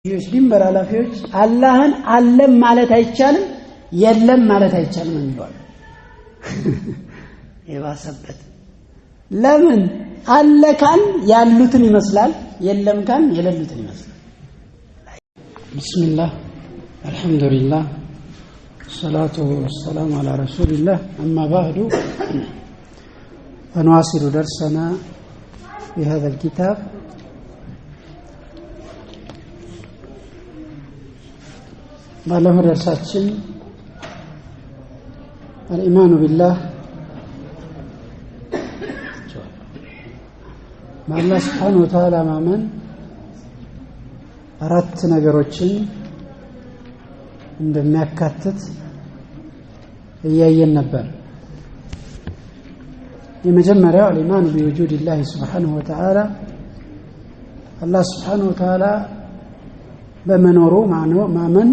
ድንበር ኃላፊዎች አላህን አለም ማለት አይቻልም፣ የለም ማለት አይቻልም የሚለዋል። የባሰበት ለምን አለ ካል ያሉትን ይመስላል፣ የለም ካል የሌሉትን ይመስላል። ቢስሚላህ አልሐምዱሊላህ ሰላቱ ወሰላሙ አላ ረሱሊላህ አማ ባዕዱ فنواصل درسنا في هذا الكتاب. ባለፈው ደርሳችን አልኢማኑ ቢላህ በአላህ ስብሓነሁ ወተዓላ ማመን አራት ነገሮችን እንደሚያካትት እያየን ነበር። የመጀመሪያው አልኢማኑ ቢውጁድላህ ስብሓነሁ ወተዓላ አላህ ስብሓነሁ ወተዓላ በመኖሩ ማመን።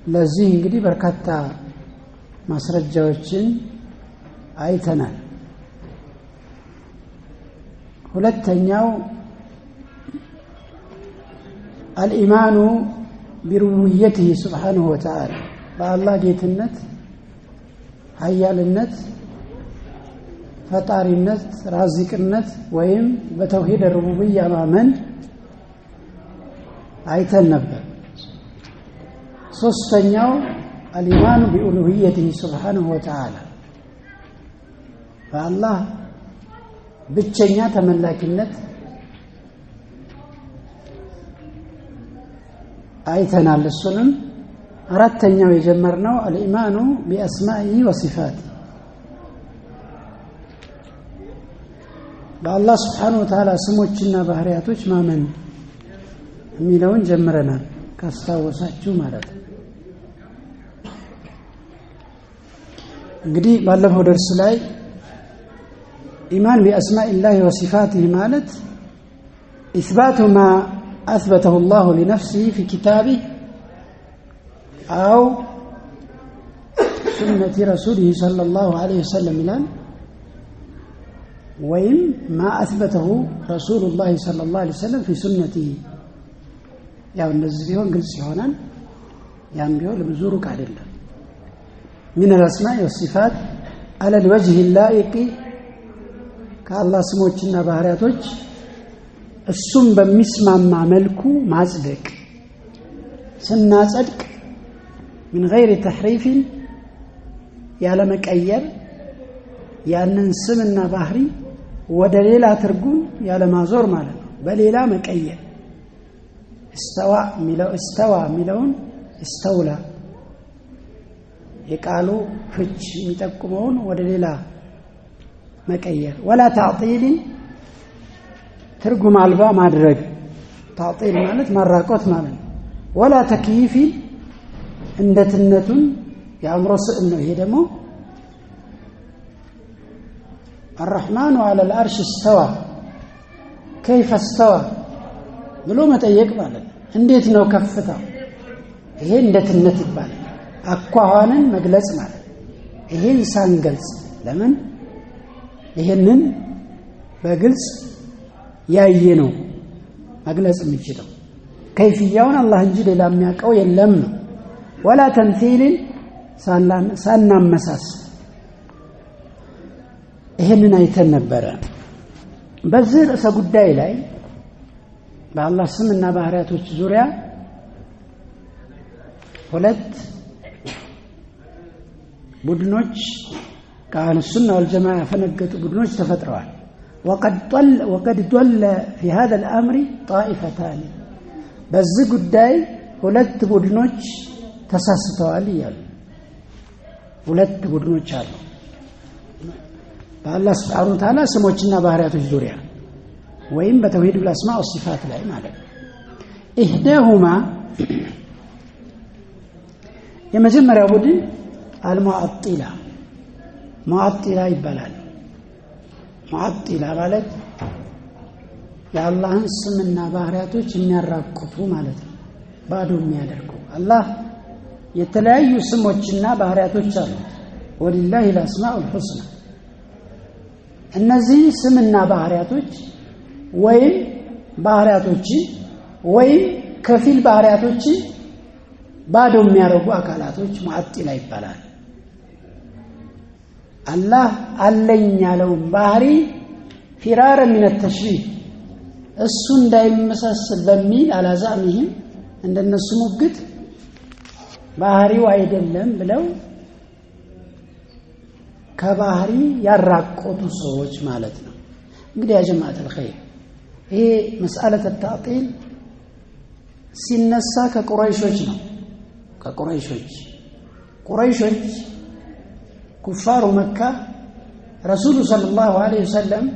ለዚህ እንግዲህ በርካታ ማስረጃዎችን አይተናል። ሁለተኛው አልኢማኑ ቢሩቡየትህ ስብሓነሁ ወተዓላ በአላህ ጌትነት፣ ሀያልነት፣ ፈጣሪነት፣ ራዚቅነት ወይም በተውሂድ ሩቡብያ ማመን አይተን ነበር። ሶስተኛው አልኢማኑ ቢኡሉሂየትህ ስብሓነሁ ወተዓላ በአላህ ብቸኛ ተመላኪነት አይተናል። እሱንም አራተኛው የጀመርነው አልኢማኑ ቢአስማኢሂ ወሲፋት በአላህ ስብሓነሁ ወተዓላ ስሞችና ባህሪያቶች ማመን የሚለውን ጀምረናል፣ ካስታወሳችሁ ማለት ነው። እንግዲህ ባለፈው ደርስ ላይ ኢማን ቢአስማኢላሂ ወሲፋቲህ ማለት ኢስባቱ ማ አስበተሁ ላሁ ሊነፍሲህ ፊ ኪታቢህ አው ሱነቲ ረሱሊህ ሰለላሁ ዐለይሂ ወሰለም ይላል። ወይም ማ አስበተሁ ረሱሉላሂ ሰለላሁ ዐለይሂ ወሰለም ፊ ሱነቲህ። ያው እንደዚህ ቢሆን ግልጽ ይሆናል። ያም ቢሆን ለብዙ ሩቅ አይደለም። ሚን አልአስማኢ ወሲፋት አለል ወጅህ ላኢቂ ከአላህ ስሞችና ባህሪያቶች እሱም በሚስማማ መልኩ ማጽደቅ። ስናጸድቅ ምን ገይሪ ተሕሪፊን ያለመቀየር፣ ያንን ስምና ባህሪ ወደ ሌላ ትርጉም ያለማዞር ማለት ነው። በሌላ መቀየር እስተዋ የሚለው እስተዋ የሚለውን እስተውላ የቃሉ ፍች የሚጠቁመውን ወደ ሌላ መቀየር። ወላ ታዕጢልን ትርጉም አልባ ማድረግ፣ ታዕጢል ማለት ማራቆት ማለት ነው። ወላ ተክይፊን እንደትነቱን የአእምሮ ስዕል ነው። ይሄ ደግሞ አረሕማኑ ዐለል አርሽ እስተዋ ከይፈ እስተዋ ብሎ መጠየቅ ማለት ነው። እንዴት ነው ከፍታው? ይሄ እንደትነት ይባላል። አኳኋንን መግለጽ ማለት ነው። ይሄን ሳንገልጽ ለምን ይሄንን በግልጽ ያየ ነው መግለጽ የሚችለው ከይፍያውን አላህ እንጂ ሌላ የሚያውቀው የለም ነው። ወላ ተምሲልን ሳናመሳስል ይሄንን አይተን ነበረ። በዚህ ርዕሰ ጉዳይ ላይ በአላህ ስምና ባህሪያቶች ዙሪያ ሁለት ቡድኖች ከአህሉ ሱና ወልጀማዓ ያፈነገጡ ቡድኖች ተፈጥረዋል። ወቀድ ዶለ ፊ ሀዘ ልአምሪ ጣኢፈታን በዚህ ጉዳይ ሁለት ቡድኖች ተሳስተዋል እያሉ ሁለት ቡድኖች አሉ። በአላህ ስብሓነሁ ወተዓላ ስሞችና ባህሪያቶች ዙሪያ ወይም በተውሂድ አስማ ወሲፋት ላይ ማለት ነው። ኢህዳሁማ የመጀመሪያው ቡድን አልሙዓጢላ ሙዓጢላ ይባላል። ሙዓጢላ ማለት የአላህን ስምና ባህሪያቶች የሚያራቁቱ ማለት ነው፣ ባዶ የሚያደርጉ። አላህ የተለያዩ ስሞችና ባህሪያቶች አሉት። ወሊላሂ ልአስማኡል ሑስና። እነዚህ ስምና ባህሪያቶች ወይም ባህሪያቶችን ወይም ከፊል ባህሪያቶች ባዶ የሚያደርጉ አካላቶች ሙዓጢላ ይባላል። አላህ አለኝ ያለውን ባህሪ ፊራረ ሚነ ተሽቢህ እሱ እንዳይመሳሰል በሚል አላዛሚህም እንደነሱ ሙግት ባህሪው አይደለም ብለው ከባህሪ ያራቆቱ ሰዎች ማለት ነው። እንግዲህ ያ ጀማዓት الخيር ይሄ መስአለት ተዕጢል ሲነሳ ከቁረይሾች ነው። ከቁረይሾች ቁረይሾች ኩፋሩ መካ ረሱሉ ሰለላሁ ዐለይሂ ወሰለም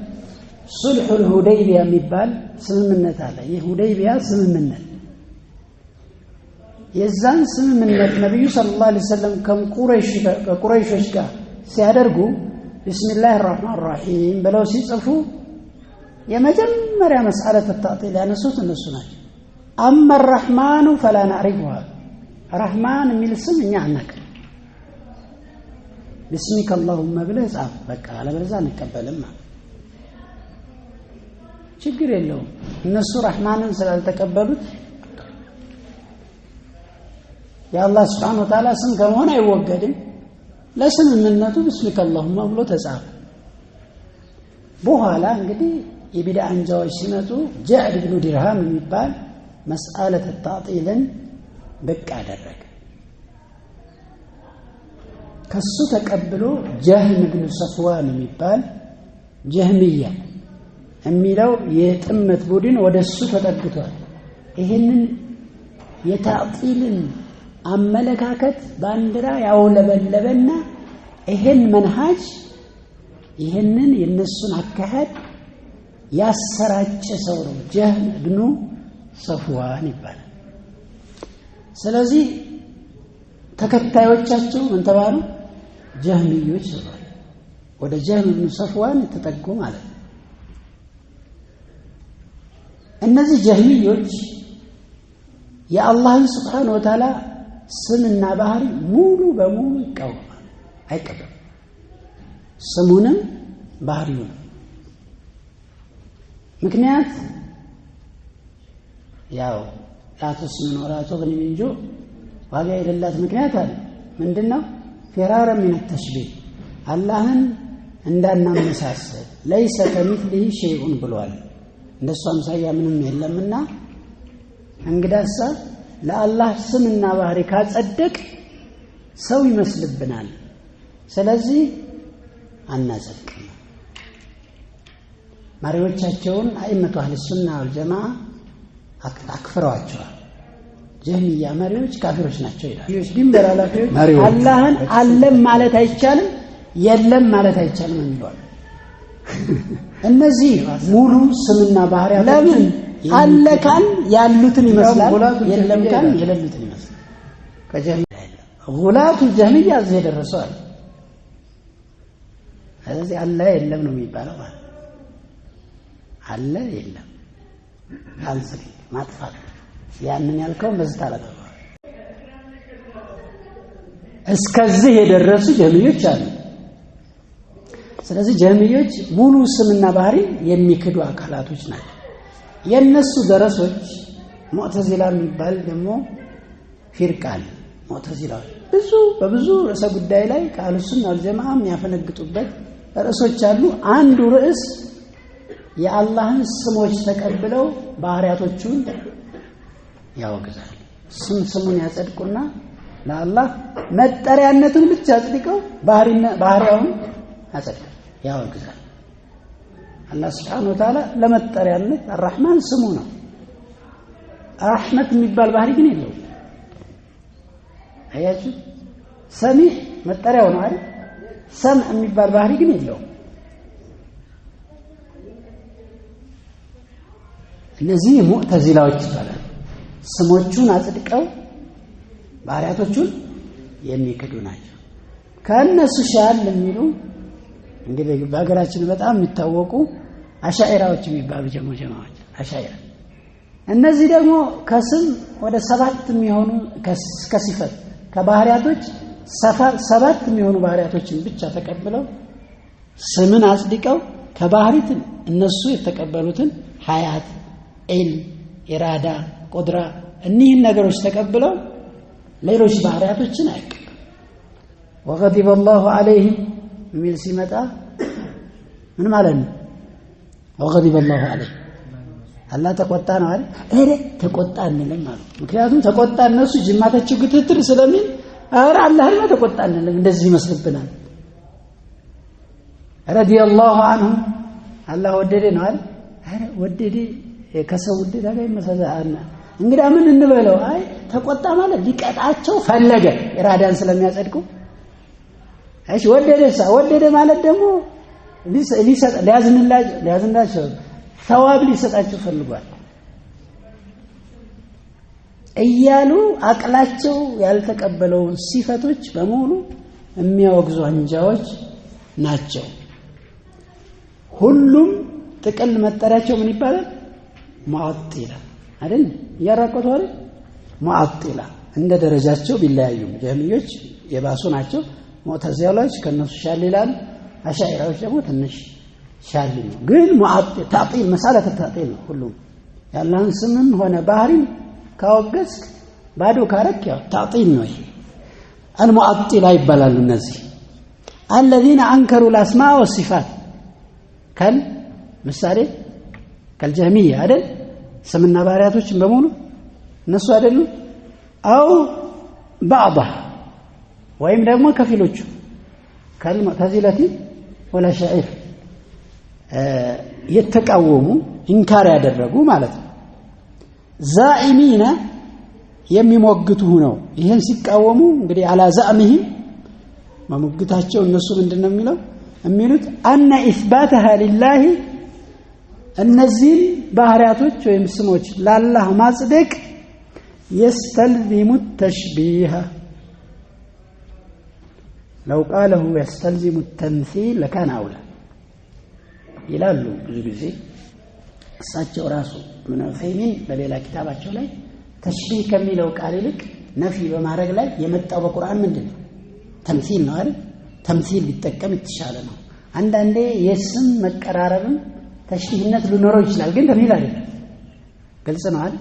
ሱልሑል ሁደይቢያ የሚባል ስምምነት አለ። ይህ ሁደይቢያ ስምምነት የዛን ስምምነት ነብዩ ሰለላሁ ዐለይሂ ወሰለም ከቁረይሾች ጋር ሲያደርጉ ቢስሚላሂ ራህማን ራሂም ብለው ሲጽፉ የመጀመሪያ መስአለት ተዕጢል ያነሱት እነሱ ናቸው። አማ ረህማኑ ፈላ ናዕሪፉሃ ረህማን የሚል ስም እኛ አናውቅም። ቢስሚከ አላሁመ ብለህ ጻፍ፣ በቃ አለበለዚያ አንቀበልም። ችግር የለውም። እነሱ ረህማንን ስላልተቀበሉት የአላህ ስብሓነ ወተዓላ ስም ከመሆን አይወገድም። ለስምምነቱ ቢስሚከ አላሁመ ብሎ ተጻፈ። በኋላ እንግዲህ የቢድዓ አንጃዎች ሲመጡ ጀዕድ ብኑ ዲርሃም የሚባል መስአለት ተዕጢልን ብቅ አደረገ። ከሱ ተቀብሎ ጀህም ብኑ ሰፍዋን የሚባል ጀህሚያ የሚለው የጥመት ቡድን ወደ እሱ ተጠግቷል። ይህንን የተዕጢልን አመለካከት ባንዲራ ያውለበለበና ይህን መንሃጅ ይህንን የነሱን አካሄድ ያሰራጨ ሰው ነው ጀህም ብኑ ሰፍዋን ይባላል። ስለዚህ ተከታዮቻቸው ምን ተባሉ? ጀህሚዮች ተባሉ። ወደ ጀህም ብኑ ሰፍዋን የተጠጉ ማለት ነው። እነዚህ ጀህሚዮች የአላህን ስብሓነ ወተዓላ ስምና ባህሪ ሙሉ በሙሉ ይቃወማሉ፣ አይቀበሉም። ስሙንም ባህሪውንም። ምክንያት ያው ላቶስ ምን ወላቶ ግን እንጆ ዋጋ የሌላት ምክንያት አለ። ምንድነው? ፊራረ ሚነ ተሽቢህ አላህን እንዳናመሳሰል ለይሰ ከሚስሊሂ ሸይኡን ብሏል። እንደሱ አምሳያ ምንም የለምና እንግዳሳ ለአላህ ስምና ባህሪ ካጸደቅ ሰው ይመስልብናል፣ ስለዚህ አናጸድቅም። መሪዎቻቸውን አኢመቱ አህል ሱና ወልጀማዓ አክፍረዋቸዋል። ጀህሚያ መሪዎች ካፊሮች ናቸው ይላል። ድንበር ኃላፊዎች አላህን አለም ማለት አይቻልም፣ የለም ማለት አይቻልም የሚለዋል። እነዚህ ሙሉ ስምና ባህሪያት ለምን አለ ካል ያሉትን ይመስላል፣ የለም ካል የሌሉትን ይመስላል። ከጀህሚያ ጉላቱ ጀህሚያ እዚህ የደረሰው አለ። ስለዚህ አለ የለም ነው የሚባለው ማለት አለ የለም ካንስል ማጥፋት ያንን ያልከው በዚህ ታረጋለህ። እስከዚህ የደረሱ ጀህሚዮች አሉ። ስለዚህ ጀህሚዮች ሙሉ ስምና ባህሪ የሚክዱ አካላቶች ናቸው። የነሱ ደረሶች ሙዕተዚላ የሚባል ደግሞ ፊርቃ አለ። ሙዕተዚላዎች ብዙ በብዙ ርዕሰ ጉዳይ ላይ ከአህሉ ሱና ወልጀማዓ የሚያፈነግጡበት ርዕሶች አሉ። አንዱ ርዕስ የአላህን ስሞች ተቀብለው ባህሪያቶቹን ያወግዛል። ስሙን ያጸድቁና ለአላህ መጠሪያነቱን ብቻ አጽድቀው ባህሪያውን አጸድቀው ያወግዛል። አላህ ስብሓነሁ ወተዓላ ለመጠሪያነት አራህማን ስሙ ነው። ረሕመት የሚባል ባህሪ ግን የለውም። አያችሁ፣ ሰሚዕ መጠሪያው ነው አይደል? ሰምዕ የሚባል ባህሪ ግን የለውም። እነዚህ ሙዕተዚላዎች ይባላል። ስሞቹን አጽድቀው ባህሪያቶቹን የሚክዱ ናቸው። ከእነሱ ሻል የሚሉ እንግዲህ በሀገራችን በጣም የሚታወቁ አሻኢራዎች የሚባሉ ጀማዎች አሻኢራ። እነዚህ ደግሞ ከስም ወደ 7 የሚሆኑ ከሲፈት ከባህሪያቶች 7 የሚሆኑ ባህሪያቶችን ብቻ ተቀብለው ስምን አጽድቀው ከባህሪትን እነሱ የተቀበሉትን ሀያት፣ ዒልም፣ ኢራዳ፣ ቁድራ እኒህን ነገሮች ተቀብለው ሌሎች ባህሪያቶችን አይቀበሉም። ወገዲበ አላሁ ዐለይሂም የሚል ሲመጣ ምን ማለት ነው? ወገዲበ አላሁ ዐለይሂም አላህ ተቆጣ ነው አይደል? ኧረ ተቆጣ አንልም አሉ። ምክንያቱም ተቆጣ እነሱ ጅማታቸው ግትትር ስለሚል ኧረ አላህማ ተቆጣ አንልም፣ እንደዚህ ይመስልብናል። ረዲየላሁ ዐንሁ አላህ ወደደ ነው አይደል? ኧረ ወደደ ከሰው ውዴታ ጋር ይመሳሰላል። እንግዲህ ምን እንበለው? አይ ተቆጣ ማለት ሊቀጣቸው ፈለገ ኢራዳን ስለሚያጸድቁ። እሺ ወደደሳ ወደደ ማለት ደግሞ ሊሰጥ ሊያዝንላቸው ተዋብ ሊሰጣቸው ፈልጓል እያሉ አቅላቸው ያልተቀበለውን ሲፈቶች በሙሉ የሚያወግዙ አንጃዎች ናቸው። ሁሉም ጥቅል መጠሪያቸው ምን ይባላል? ሙዓጢላ አይደል? እያራቆቱ አይደል? ሙዓጢላ እንደ ደረጃቸው ቢለያዩም ጀህሚዮች የባሱ ናቸው። ሙዕተዚላዎች ከነሱ ሻል ይላሉ። አሻኢራዎች ደግሞ ትንሽ ሻል ነው። ግን ታዕጢል መሳለት ታዕጢል ነው። ሁሉም የአላህን ስምም ሆነ ባህሪም ካወገዝክ ባዶ ካረክ ያው ታዕጢል ነው። ይሄ አልሙዓጢላ ይባላሉ። እነዚህ አለዚነ አንከሩ ልአስማ ወሲፋት ከል ምሳሌ ከልጀህሚያ አይደል? ስምና ባህሪያቶችን በሙሉ እነሱ አይደሉም? አው ባዕض ወይም ደግሞ ከፊሎቹ ከልሙዕተዚለቲ ወለሻዒር የተቃወሙ ኢንካር ያደረጉ ማለት ነው። ዛኢሚነ የሚሞግቱ ነው። ይህን ሲቃወሙ እንግዲህ አላ ዛዕሚሂም መሞግታቸው እነሱ ምንድን ነው የሚለው የሚሉት አነ ኢስባተሃ ሊላሂ እነዚህን ባህሪያቶች ወይም ስሞች ላላህ ማጽደቅ የስተልዚሙ ተሽቢሃ ለው ቃለሁ የስተልዚሙ ተምሲል ለካነ አውላ ይላሉ። ብዙ ጊዜ እሳቸው ራሱ ኢብኑ ዑሰይሚን በሌላ ኪታባቸው ላይ ተሽቢህ ከሚለው ቃል ይልቅ ነፊ በማድረግ ላይ የመጣው በቁርአን ምንድን ነው? ተምሲል ነው አይደል? ተምሲል ቢጠቀም የተሻለ ነው። አንዳንዴ የስም መቀራረብም ተሽቢህነት ሊኖረው ይችላል፣ ግን ተምሲል አይደለም። ግልጽ ነው አይደል?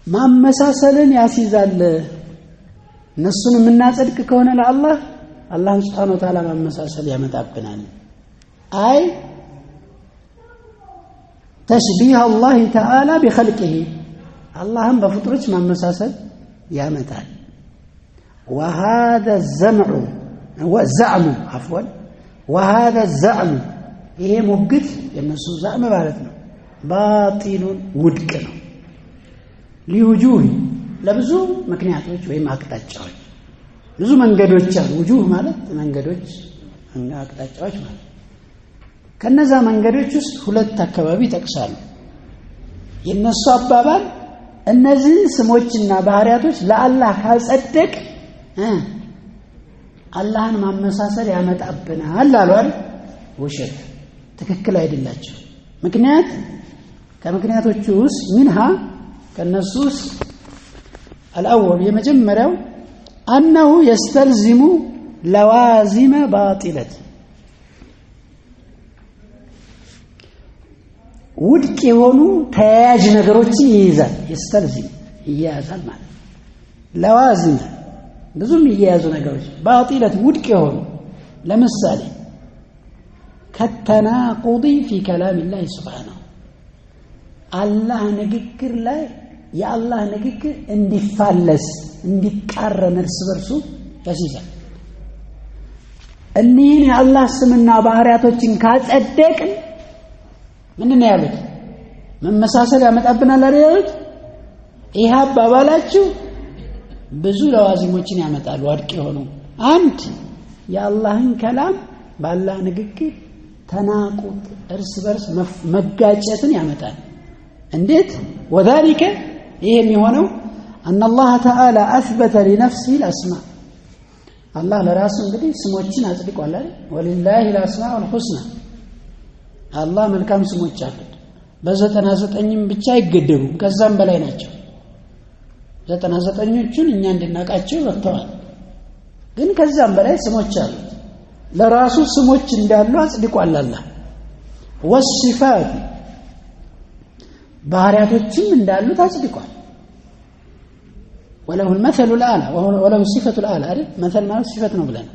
ማመሳሰልን ያስይዛል። እነሱን የምናጸድቅ ከሆነ ለአላህ አላህን ሱብሓነሁ ወተዓላ ማመሳሰል ያመጣብናል። አይ ተሽቢህ አላህ ተዓላ ቢኸልቂሂ አላህን በፍጡሮች ማመሳሰል ያመጣል። ወሃذا ዘምዑ ዘዕሙ አፍወን ወሃذا ዘዕሙ ይሄ ሙግት የእነሱ ዛዕም ማለት ነው። ባጢሉን ውድቅ ነው። ሊውጁህ ለብዙ ምክንያቶች ወይም አቅጣጫዎች ብዙ መንገዶች አሉ። ውጁህ ማለት መንገዶች፣ አቅጣጫዎች ማለት ከነዛ መንገዶች ውስጥ ሁለት አካባቢ ይጠቅሳሉ። የእነሱ አባባል እነዚህን ስሞችና ባህሪያቶች ለአላህ ካጸደቅ አላህን ማመሳሰል ያመጣብናል አሉ አይደል? ውሸት፣ ትክክል አይደላቸው። ምክንያት ከምክንያቶቹ ውስጥ ሚንሃ ከነሱ ውስጥ አልአወል የመጀመሪያው አነሁ የስተልዚሙ ለዋዚመ ባጢለት ውድቅ የሆኑ ተያያዥ ነገሮችን ይይዛል። የስተልዚም ይያያዛል ማለት ለዋዚመ ብዙም የሚያያዙ ነገሮች ባጢለት ውድቅ የሆኑ ለምሳሌ ከተናቁዲ ፊ ከላሚላሂ ሱብሓነሁ አላህ ንግግር ላይ የአላህ ንግግር እንዲፋለስ እንዲቃረን እርስ በርሱ ያስይዛል። እኒህን የአላህ ስምና ባህሪያቶችን ካጸደቅን ምንድን ነው ያሉት? መመሳሰል ያመጣብናል አይደል ያሉት? ይህ አባባላችሁ ብዙ ለዋዚሞችን ያመጣሉ። ወድቅ የሆኑ አንድ የአላህን ከላም በአላህ ንግግር ተናቁት እርስ በርስ መጋጨትን ያመጣል። እንዴት? ወዛሊከ ይሄ የሚሆነው አነ አላህ ተዓላ አስበተ ሊነፍሲሂ ልአስማ አላህ ለራሱ እንግዲህ ስሞችን አጽድቋል አይደል? ወሊላሂ ልአስማኡል ሑስና አላህ መልካም ስሞች አሉት። በ99ም ብቻ አይገደቡም፣ ከዛም በላይ ናቸው። 99ኞቹን እኛ እንድናውቃቸው በቅተዋል። ግን ከዛም በላይ ስሞች አሉት። ለራሱ ስሞች እንዳሉ አጽድቋል አላህ። ወሲፋት ባህሪያቶችም እንዳሉት አጽድቋል። وله المثل الأعلى وله الصفة الأعلى አይደል? مثل ማለት صفة ነው ብለናል።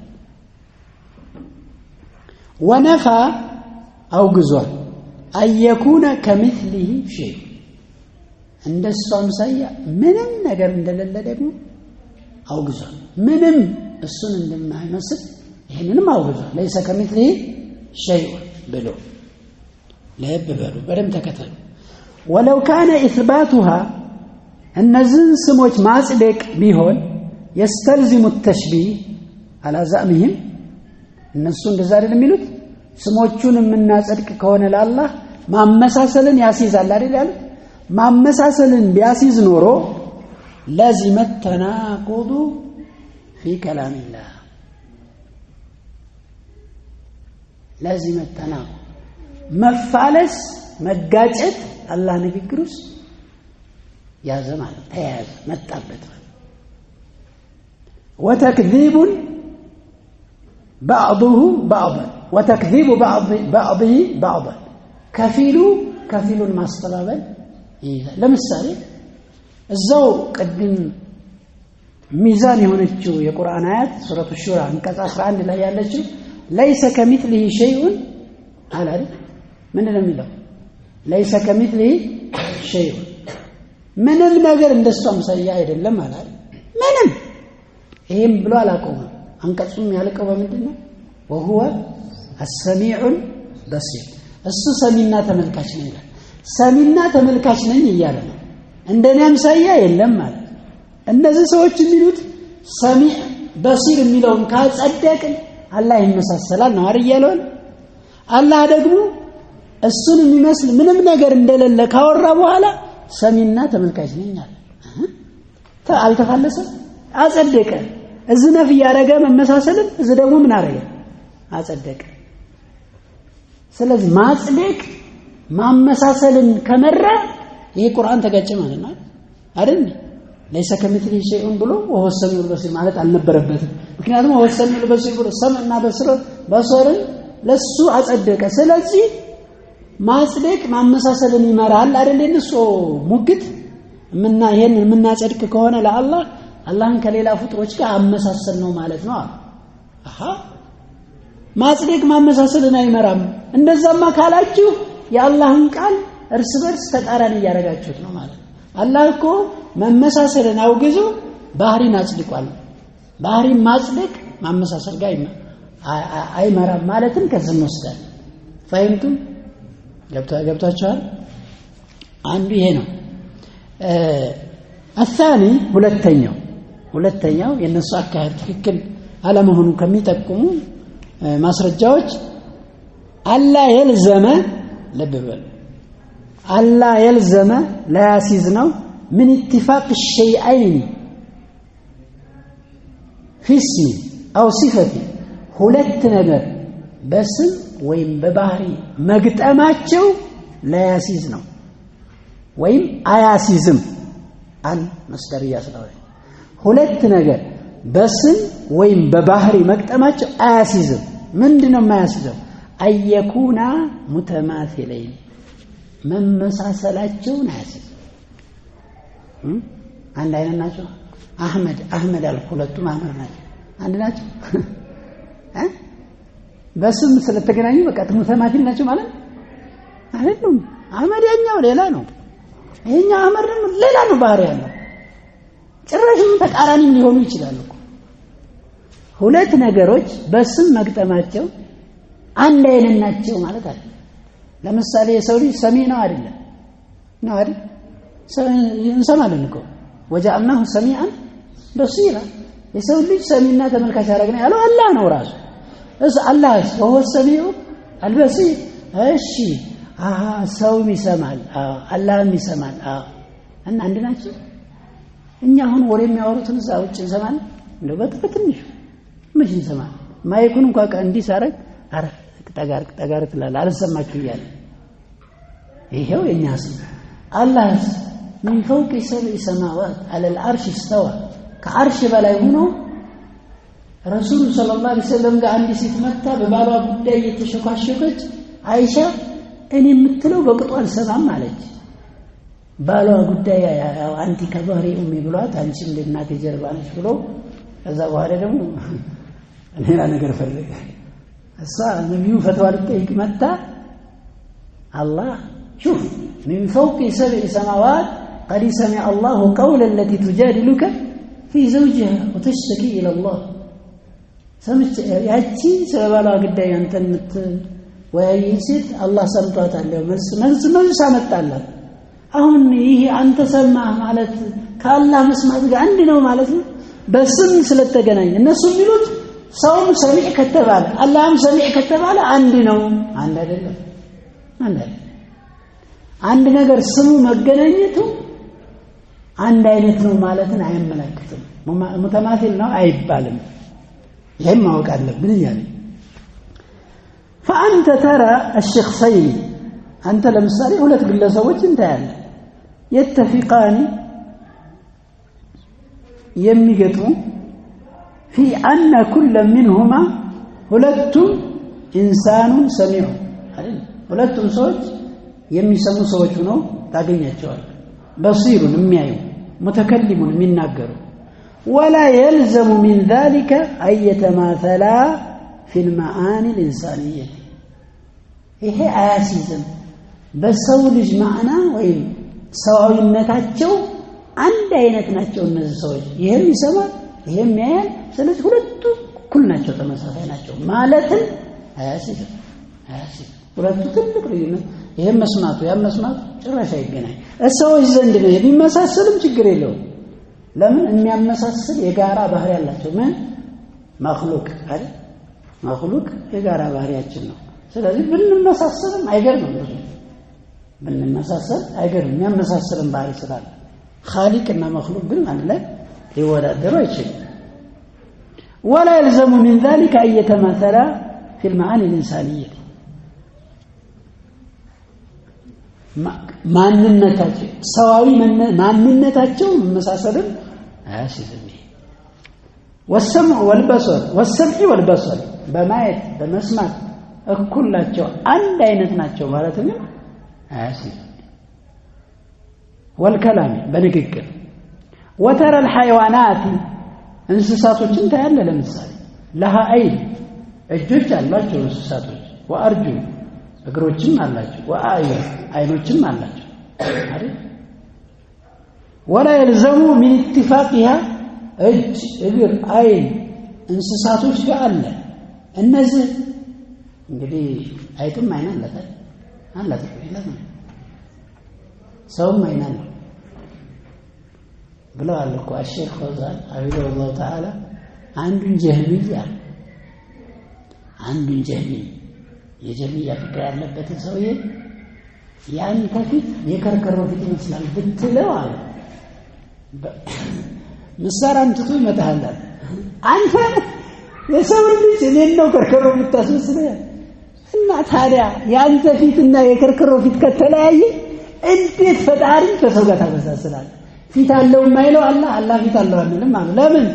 ونفى አውግዟል أن يكون كمثله شيء እንደሱ አምሳያ ምንም ነገር እንደሌለ ደግሞ አውግዟል። ምንም እሱን እንደማይመስል ይህንንም አውግዟል። ليس كمثله شيء ብሎ ልብ በሉ፣ በደንብ ተከተሉ። ولو كان إثباتها እነዚህን ስሞች ማጽደቅ ቢሆን يستلزم التشبيه على زعمهم እነሱ እንደዛ አይደል የሚሉት? ስሞቹን የምናጸድቅ ከሆነ ለአላህ ማመሳሰልን ያስይዛል አይደል ያሉት? ማመሳሰልን ቢያስይዝ ኖሮ لزم التناقض في كلام الله لزم التناقض መፋለስ መጋጨት አላህ ንግግር ውስጥ ያዘ ማለት ተያያዘ መጣበት። وتكذيب بعضه بعضا وتكذيب بعضه بعضا ከፊሉ ከፊሉን ማስተባበል ይይዛል። ለምሳሌ እዛው ቅድም ሚዛን የሆነችው የቁርአን አያት ሱረቱ ሹራ አንቀጽ 11 ላይ ያለችው ليس كمثله شيء አለ አይደል? ምንድን ነው የሚለው? ليس كمثله شيء ምንም ነገር እንደሱ አምሳያ አይደለም አለ አይደል? ምንም ይሄም ብሎ አላቆመም። አንቀጹም ያልቀው በምንድን ነው? وهو السميع البصير እሱ ሰሚና ተመልካች ነው ይላል። ሰሚና ተመልካች ነኝ እያለ ነው። እንደኔ አምሳያ የለም ማለት። እነዚህ ሰዎች የሚሉት ሰሚዕ በሲር የሚለውን ካጸደቅን አላህ ይመሳሰላል ነው አይደል እያለውን። አላህ ደግሞ እሱን የሚመስል ምንም ነገር እንደሌለ ካወራ በኋላ ሰሚና ተመልካች ነኝ አለ። አልተፋለሰም፣ አጸደቀ። እዚህ ነፍ እያደረገ መመሳሰልን፣ እዚህ ደግሞ ምን አደረገ? አጸደቀ። ስለዚህ ማጽደቅ ማመሳሰልን ከመራ ይሄ ቁርአን ተጋጨ ማለት ነው አይደል? ليس كمثله شيء ብሎ وهو السميع البصير ማለት አልነበረበትም። ምክንያቱም وهو السميع البصير ብሎ ሰምዕና በሶርን ለሱ አጸደቀ። ስለዚህ ማጽደቅ ማመሳሰልን ይመራል አይደል? የእነሱ ሙግት ይሄን የምናጸድቅ ከሆነ ለአላህ አላህን ከሌላ ፍጡሮች ጋር አመሳሰል ነው ማለት ነው። አሃ ማጽደቅ ማመሳሰልን አይመራም። እንደዛማ ካላችሁ የአላህን ቃል እርስ በርስ ተቃራኒ እያደረጋችሁት ነው ማለት ነው። አላህ እኮ መመሳሰልን አውግዞ ባህሪን አጽድቋል። ባህሪን ማጽደቅ ማመሳሰል ጋር አይመራም ማለትም ከዚህ እንወስዳለን። ፈሂምቱም ገብቷችኋል? አንዱ ይሄ ነው። አሳኒ ሁለተኛው የነሱ አካሄድ ትክክል አለመሆኑ ከሚጠቁሙ ማስረጃዎች አላ የልዘመ ልብ በሉ አላ የልዘመ ላያሲዝ ነው ምን ኢትፋቅ ሸይአይን ፊ እስሚ አው ሲፈቲ ሁለት ነገር በስም ወይም በባህሪ መግጠማቸው ላያሲዝ ነው ወይም አያሲዝም። አን መስደርያ ስለሆነ ሁለት ነገር በስም ወይም በባህሪ መግጠማቸው አያሲዝም። ምንድነው የማያሲዘው? አየኩና ሙተማሲለይን መመሳሰላቸውን አያሲዝም። አንድ አይነት ናቸው። አህመድ አህመድ አልኩ፣ ሁለቱም አህመድ ናቸው። አንድ ናቸው። በስም ስለተገናኙ በቃ ሙተማሲል ናቸው ማለት አይደሉም። አህመድ ያኛው ሌላ ነው፣ ይሄኛው አህመድ ደግሞ ሌላ ነው ባህሪ ያለው። ጭራሽም ተቃራኒም ሊሆኑ ይችላሉ እኮ። ሁለት ነገሮች በስም መግጠማቸው አንድ አይነት ናቸው ማለት አይደለም። ለምሳሌ የሰው ልጅ ሰሚ ነው አይደለም? ነው አይደል? እንሰማለን እኮ ወጀዐልናሁ ሰሚዐን በሲራ። የሰው ልጅ ሰሚና ተመልካች አደረግነው ያለው አላህ ነው ራሱ። እስ አላህ ወሁወ ሰሚዑ አልበሲር። እሺ አሃ ሰውም ይሰማል፣ አላህም ይሰማል። እና አንድ ናቸው። እኛ አሁን ወሬ የሚያወሩትን እዛ ውጭ እንሰማለን። እንደው በትንሹ መች እንሰማለን? ማይኩን እንኳን እንዲህ ሳረግ አረ ጠጋር ጠጋር ትላለህ አልሰማችሁ እያለ ይሄው የኛ ስም። አላህስ من فوق سبع سماوات على العرش استوى ከአርሽ በላይ ሆኖ ረሱሉ صلى الله عليه وسلم ጋር አንዲት ሴት መታ በባሏ ጉዳይ እየተሸኳሸከች አይሻ እኔ የምትለው በቅጡ አልሰማም አለች። ባሏ ጉዳይ أنت كظهر أمي ብሏት አንቺ እንደ እናቴ ጀርባ ነች ብሎ ከዛ በኋላ ደግሞ ሌላ ነገር ፈለገ። እሷ ነቢዩ ፈትዋ ልጠይቅ መጣ። አላህ شوف من فوق سبع سماوات قد سمع الله قول التي تجادلك في زوجها وتشتكي إلى الله። ሰምቼ ያቺ ስለ ባሏ ጉዳይ አንተን የምትወያይን ሴት አላህ ሰምቷታል፣ መልስ መልስ መልስ አመጣላት። አሁን ይሄ አንተ ሰማህ ማለት ከአላህ መስማት ጋር አንድ ነው ማለት ነው። በስም ስለተገናኘ እነሱ የሚሉት ሰውም ሰሚዕ ከተባለ አላህም ሰሚዕ ከተባለ አንድ ነው። አንድ አይደለም፣ አንድ አይደለም። አንድ ነገር ስሙ መገናኘቱ አንድ አይነት ነው ማለትን አያመላክትም። ሙተማሲል ነው አይባልም። ይህም ማወቅ አለብን እያለ ፈአንተ ተራ አሽኽሰይን፣ አንተ ለምሳሌ ሁለት ግለሰቦች እንታያለን። የተፊቃኒ የሚገጥሙ ፊ አነ ኩለ ሚንሁማ ሁለቱም ኢንሳኑን ሰሚዑ አይደል? ሁለቱም ሰዎች የሚሰሙ ሰዎች ሆነው ታገኛቸዋለህ። በሲሩን የሚያዩ፣ ሙተከሊሙን የሚናገሩ። ولا يلزم من ذلك أن يتماثلا في المعاني الإنسانية። ይሄ አያሲዝም። በሰው ልጅ ማዕና ወይም ሰዋዊነታቸው አንድ አይነት ናቸው እነዚህ ሰዎች። ይሄም ይሰማል፣ ይሄም ያያል። ስለዚህ ሁለቱ እኩል ናቸው፣ ተመሳሳይ ናቸው ማለትም አያሲዝም፣ አያሲዝም። ሁለቱ ትልቅ ልዩነት፣ ይሄም መስማቱ ያም መስማቱ ጭራሽ አይገናኝ። ሰዎች ዘንድ ነው የሚመሳሰልም ችግር የለውም። ለምን የሚያመሳስል የጋራ ባህሪ ያላቸው ምን መክሉቅ አይደል? መክሉቅ የጋራ ባህሪያችን ነው። ስለዚህ ብንመሳሰልም አይገርምም፣ ብዙ ብንመሳሰል አይገርምም፣ የሚያመሳስልም ባህሪ ስላለ። ኻሊቅ እና መክሉቅ ግን አንድ ላይ ሊወዳደሩ አይችልም። ولا يلزم من ذلك أن يتماثلا في المعاني الإنسانية። ማንነታቸው ሰዋዊ ማንነታቸው መመሳሰልን አያስይዝም። ይሄ ወሰምዑ ወልበሰር ወሰምዒ ወልበሰር በማየት በመስማት እኩል ናቸው፣ አንድ አይነት ናቸው ማለት ግን አያስይዝም። ወልከላሚ በንግግር። ወተረ ልሐይዋናት እንስሳቶችን ታያለህ። ለምሳሌ ለሃ አይድ እጆች አሏቸው እንስሳቶች፣ ወአርጁል እግሮችም አላቸው፣ ወአዕዩን አይኖችም አላቸው አይደል? ወላ የልዘሙ ሚን ኢትፋቂሃ እጅ፣ እግር፣ አይን እንስሳቶች ጋር አለ። እነዚህ እንግዲህ አይጥም አይን አላት አላት የለም፣ ሰውም አይን አለው ብለዋል እኮ አሼክ ፈውዛን حفظه الله تعالى። አንዱን ጀህሚይ አሉ፣ አንዱን ጀህሚይ የጀህሚያ ፍቅር ያለበትን ሰውዬ ያንተ ፊት የከርከሮ ፊት ይመስላል ብትለው አሉ ምሳር አምጥቶ ይመታሃል። አንተ የሰው ልጅ እኔን ነው ከርከሮ የምታስመስለው? እና ታዲያ የአንተ ፊትና የከርከሮ ፊት ከተለያየ እንዴት ፈጣሪን ከሰው ጋር ታመሳስላለህ? ፊት አለው የማይለው አላህ አላህ ፊት አለው አንልም አሉ። ለምን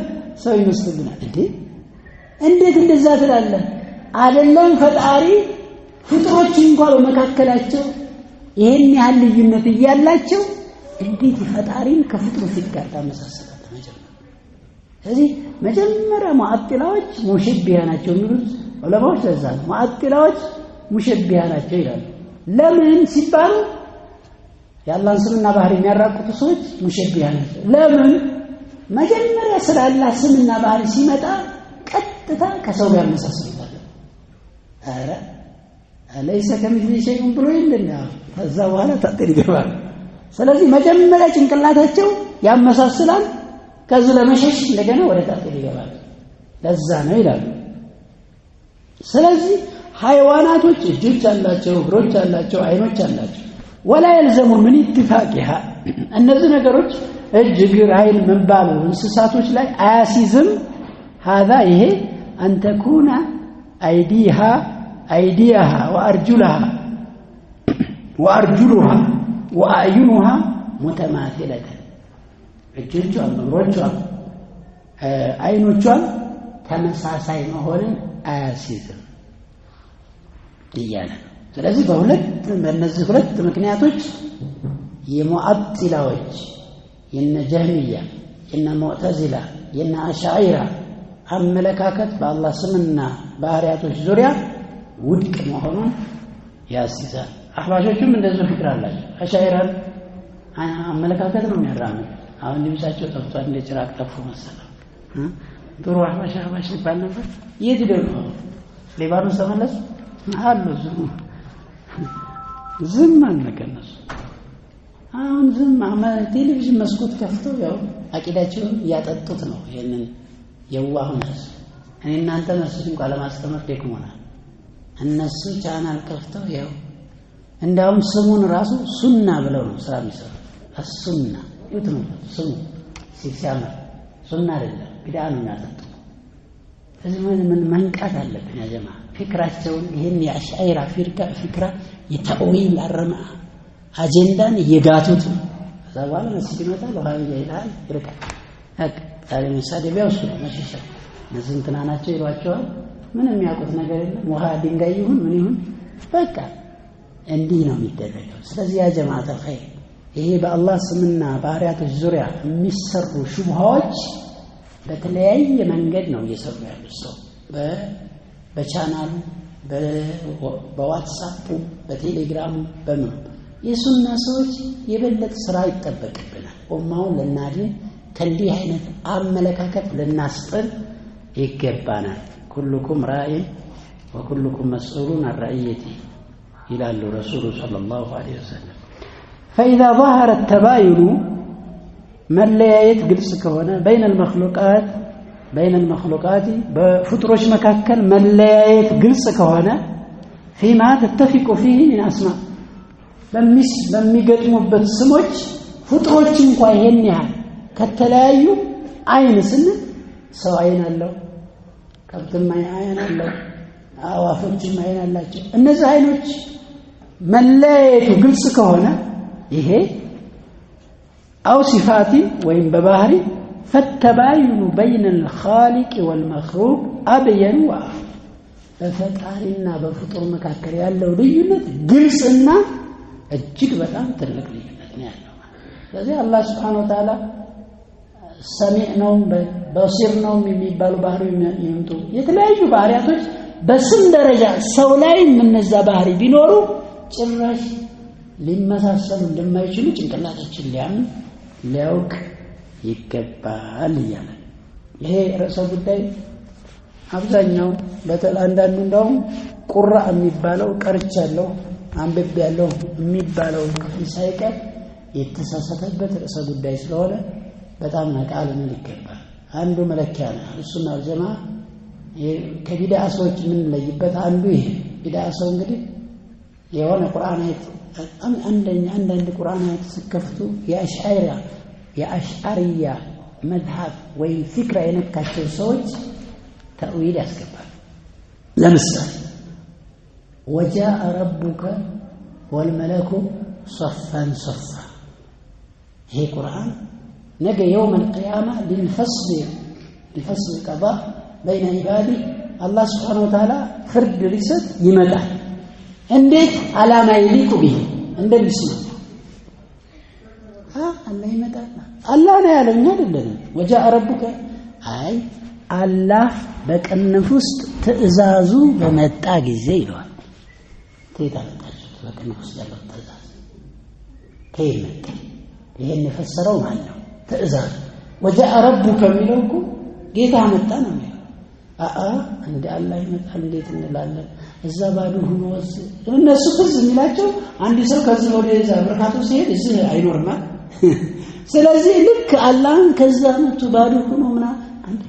ሰው ይመስልብናል እንዴ? እንዴት እንደዛ ትላለህ? አይደለም ፈጣሪ ፍጥሮች እንኳ በመካከላቸው ይሄን ያህል ልዩነት እያላቸው እንዴት ፈጣሪን ከፍጥሩ ፊት ጋር ታመሳስላለህ? መጀመሪያ ስለዚህ መጀመሪያ ሙዓጢላዎች ሙሸቢሃ ናቸው የሚሉት ዑለማዎች ለዛ ነው። ሙዓጢላዎች ሙሸቢሃ ናቸው ይላሉ። ለምን ሲባሉ የአላህን ስምና ባህሪ የሚያራቁቱ ሰዎች ሙሸቢሃ ናቸው። ለምን? መጀመሪያ ስለ አላህ ስምና ባህሪ ሲመጣ ቀጥታ ከሰው ጋር ያመሳስሉታል። ኧረ ለይሰ ከሚስሊሂ ሸይኡን ብሎ የለ ከዛ በኋላ ታጥል ይገባል። ስለዚህ መጀመሪያ ጭንቅላታቸው ያመሳስላል። ከዚህ ለመሸሽ እንደገና ወደ ታጥል ይገባል። ለዛ ነው ይላሉ። ስለዚህ ሃይዋናቶች እጆች አላቸው፣ እግሮች አላቸው፣ አይኖች አላቸው። ወላ የልዘሙ ምን ኢትፋቂሃ እነዚህ ነገሮች እጅ፣ እግር፣ አይን መባሉ እንስሳቶች ላይ አያሲዝም። ሀዛ ይሄ አንተኩነ አይዲሃ አይዲያሃ ወአርጁልሃ ወአርጁሉሃ ወአዕዩኑሃ ሙተማሲለተን እጆቿም እግሮቿም አይኖቿም ተመሳሳይ መሆንን አያሲዝም እያለ ነው። ስለዚህ በሁለት በእነዚህ ሁለት ምክንያቶች የሙዓጢላዎች የነ ጀህሚያ የነ ሙዕተዚላ የነ አሻዒራ አመለካከት በአላህ ስምና ባህሪያቶች ዙሪያ ውድቅ መሆኑን ያስይዛል። አህባሾቹም እንደዚሁ ፊክር አላቸው። አሻዒራን አመለካከት ነው የሚያራምዱት። አሁን ድምፃቸው ጠፍቷል፣ እንደ ጭራቅ ጠፉ መሰለ። ጥሩ አህባሽ አህባሽ ይባል ነበር። የት ሄደው ነው? ሊባኖስ ተመለሱ አሉ። ዝም አልነቀ እነሱ። አሁን ዝም ቴሌቪዥን መስኮት ከፍተው ያው አቂዳቸውን እያጠጡት ነው። ይሄንን የዋሁን ህዝብ እኔ እናንተ መስጂድ እንኳን ለማስተማር ደክሞናል። እነሱ ቻናል ከፍተው ያው እንዳውም ስሙን ራሱ ሱና ብለው ነው ስራ የሚሰሩት። አሱና ይሁት ነው ስሙ ሲያምር፣ ሱና አይደለም ቢድዓ ነው የሚያጠጡት። ስለዚህ ምን መንቃት አለብን ያ ጀማ። ፊክራቸውን ይሄን የአሽዓራ ፊክራ የተእዊል አረማ አጀንዳን እየጋቱት ነው። ከዛ በኋላ መስጂድ ይመጣል፣ ወሃቢያ ይልሃል፣ ይርቃል። በቃ ዛሬ መሳደቢያው እሱ ነው፣ መሸሻ እነዚህ እንትና ናቸው ይሏቸዋል። ምንም የሚያውቁት ነገር የለም። ውሃ ድንጋይ ይሁን ምን ይሁን በቃ እንዲህ ነው የሚደረገው። ስለዚህ ያ ጀማዓተል ኸይር ይሄ በአላህ ስምና ባህሪያቶች ዙሪያ የሚሰሩ ሹብሃዎች በተለያየ መንገድ ነው እየሰሩ ያሉት። ሰው በቻናሉ፣ በዋትሳፑ፣ በቴሌግራሙ፣ በምኑ የሱና ሰዎች የበለጠ ስራ ይጠበቅብናል። ኡማውን ልናድን ከእንዲህ አይነት አመለካከት ልናስጥል ይገባናል። ኩሉኩም ራኢን ወኩሉኩም መስኡሉን አን ረዕየቲ ይላሉ ረሱሉ ሰለላሁ ዐለይሂ ወሰለም። ፈኢዛ ظهረ ተባዩኑ መለያየት ግልጽ ከሆነ በይነ ልመክሉቃት በፍጡሮች መካከል መለያየት ግልጽ ከሆነ ፊማ ተተፊቁ ፊህ ሚን አስማ በሚገጥሙበት ስሞች ፍጡሮች እንኳ ይሄን ያህል ከተለያዩ አይን ስንል ሰው አይን አለው፣ ከብትም አይን አለው፣ አዋፎችም አይን አላቸው። እነዚህ አይኖች መለያየቱ ግልጽ ከሆነ ይሄ አው ሲፋቲ ወይም በባህሪ ፈተባዩኑ በይነ ልኻሊቅ ወልመክሉቅ አብየኑ ወአፍ በፈጣሪና በፍጡር መካከል ያለው ልዩነት ግልጽና እጅግ በጣም ትልቅ ልዩነት ነው ያለው። ስለዚህ አላህ ስብሓነሁ ወተዓላ ሰሚዕ ነው በሲር ነው የሚባሉ ባህሪ ይምጡ የተለያዩ ባህሪያቶች በስም ደረጃ ሰው ላይ እነዛ ባህሪ ቢኖሩ ጭራሽ ሊመሳሰሉ እንደማይችሉ ጭንቅላታችን ሊያምን ሊያውቅ ይገባል እያለ ይሄ ርዕሰ ጉዳይ አብዛኛው በተለይ አንዳንዱ እንዳውም ቁራ የሚባለው ቀርቻለሁ አንብቤያለሁ የሚባለው ክፍል ሳይቀር የተሳሳተበት ርዕሰ ጉዳይ ስለሆነ በጣም ነቃ ልንል ይገባል። አንዱ መለኪያ ነው። እሱና ጀማ ከቢድዓ ሰዎች የምንለይበት አንዱ ይሄ ቢድዓ ሰው እንግዲህ የሆነ ቁርአን አየት አንዳንድ ቁርአን አየት ሲከፍቱ የአሽዓሪያ መዝሀብ ወይም ፊክራ የነካቸው ሰዎች ተእዊል ያስገባል። ለምሳሌ ወጃአ ረቡከ ወልመለኩ ሶፈን ሶፋ ይሄ ቁርአን ነገ የውም አልቅያማ ሊፈስል ቀዳ በይነ ዒባዲ አላህ ስብሓነሁ ወተዓላ ፍርድ ሊሰጥ ይመጣል። እንዴት አላማ ይሊቁ ቢሂ እንደሚስማማ አላህ ይመጣል። አላህ ነው ያለው እኛ አይደለንም። ወጃአ ረቡከ አይ አላህ በቅንፍ ውስጥ ትእዛዙ በመጣ ጊዜ ይለዋል። ከየት አመጣችሁት? በቅንፍ ውስጥ ያለው ትእዛዝ ከየት መጣ? ይሄን የፈሰረው ማን ነው? ትእዛዙ ወጃአ ረቡከ የሚለው እኮ ጌታ መጣ ነው የሚለው። አአ እንደ አላህ ይመጣል እንዴት እንላለን? እዛ ባዶ ሆኖ እነሱ ትዝ የሚላቸው አንድ ሰው ከዚህ ወደ እዛ መርካቶ ሲሄድ እዚህ አይኖርማ። ስለዚህ ልክ አላህን ከዛ መጥቶ ባዶ ሆኖ ምናምን አንድ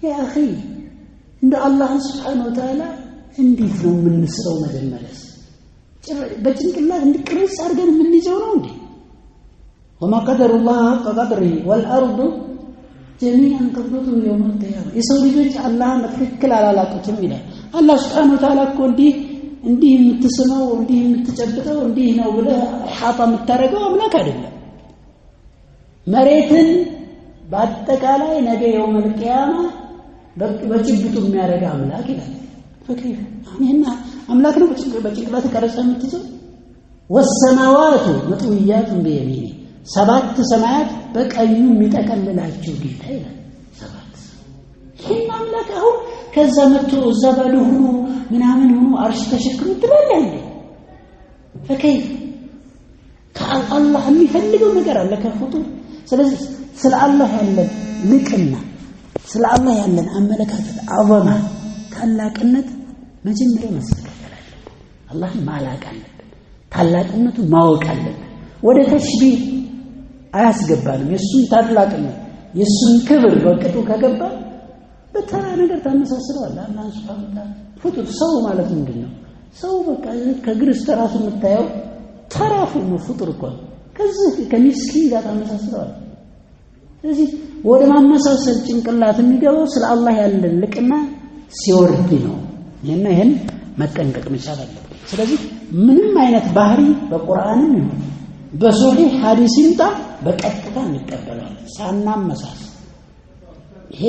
ያ አኺ እንደ አላህን ሱብሓነሁ ወተዓላ እንዴት ነው የምንስለው? መጀመሪያስ በጭንቅላት እንዲቅርጽ አድርገን የምንይዘው ነው እንዴ? ወማ ቀደሩላህ ሐቀ ቀድሪሂ ወልአርዱ ጀሚዓን ቀብضته የውመል ቂያማ የሰው ልጆች አላህን በትክክል አላላቁትም ይላል። አላህ ሱብሓነሁ ወተዓላ እኮ እንዲህ እንዲህ የምትስመው እንዲህ የምትጨብጠው እንዲህ ነው ብለህ ሐጣ የምታደርገው አምላክ አይደለም። መሬትን በአጠቃላይ ነገ የውመል ቂያማ በጭብጡ የሚያደርግ አምላክ ይላል። ፈከይፍ አሁን ይሄን አምላክ ነው በጭንቅላት ቀርጸህ የምትይዘው? ወሰማዋቱ መጥውያቱን ቢየሚኒ ሰባት ሰማያት በቀኙ የሚጠቀልላቸው ጌታ ይላል። ሰባት ይህን አምላክ አሁን ከዛ መጥቶ እዛ ባዶ ሆኖ ምናምን ሆኖ አርሽ ተሸክሞ ትላለህ እንዴ? ፈከይፍ ከአላህ የሚፈልገው ነገር አለ ከፍጡር። ስለዚህ ስለ አላህ ያለን ልቅና ስለ አላህ ያለን አመለካከት አዘማ ታላቅነት መጀመሪያ መስተካከል አለብን። አላህን ማላቅ አለብን። ታላቅነቱን ማወቅ አለብን። ወደ ተሽቢህ አያስገባንም። የእሱን ታላቅነት የእሱን ክብር በቅጡ ከገባ በተራ ነገር ታመሳስለዋለህ። አላህን ሱብሓነሁ ወተዓላ ፍጡር ሰው ማለት ምንድን ነው? ሰው በቃ ከእግር እስከ ራሱ የምታየው ተራ ፍጡር እኮ ነው። ከዚህ ከሚስኪን ጋር ታመሳስለዋለህ። ስለዚህ ወደ ማመሳሰል ጭንቅላት የሚገባው ስለ አላህ ያለን ልቅና ሲወርድ ነው። ይሄን ይሄን መጠንቀቅ መቻል አለብን። ስለዚህ ምንም አይነት ባህሪ በቁርአንም ይሁን በሶሒህ ሐዲስ ይምጣ በቀጥታ እንቀበለዋለን ሳናመሳስል። ይሄ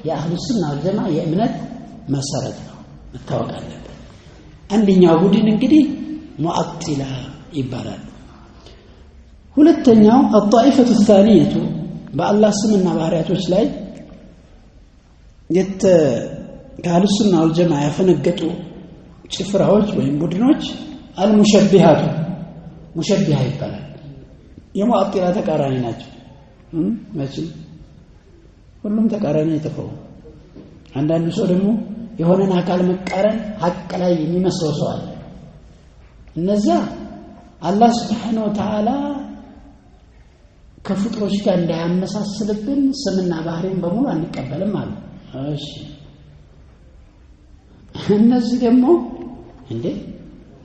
የአህሉ ሱና ወልጀማ የእምነት መሰረት ነው፣ መታወቅ አለበት። አንደኛው ቡድን እንግዲህ ሙዓጢላ ይባላሉ። ሁለተኛው አጣኢፈቱ ታኒየቱ በአላህ ስምና ባህሪያቶች ላይ ከአህሉ ሱና ወልጀማ ያፈነገጡ ጭፍራዎች ወይም ቡድኖች አልሙሸቢሃቱ ሙሸቢሃ ይባላል። የሙዓጢላ ተቃራኒ ናቸው። መቼም ሁሉም ተቃራኒ አይጠፋውም። አንዳንዱ ሰው ደግሞ የሆነን አካል መቃረን ሐቅ ላይ የሚመስለው ሰው አለ። እነዚያ አላህ ስብሓነሁ ወተዓላ ከፍጡሮች ጋር እንዳያመሳስልብን ስምና ባህሪውን በሙሉ አንቀበልም አሉ። እሺ እነዚህ ደግሞ እንዴ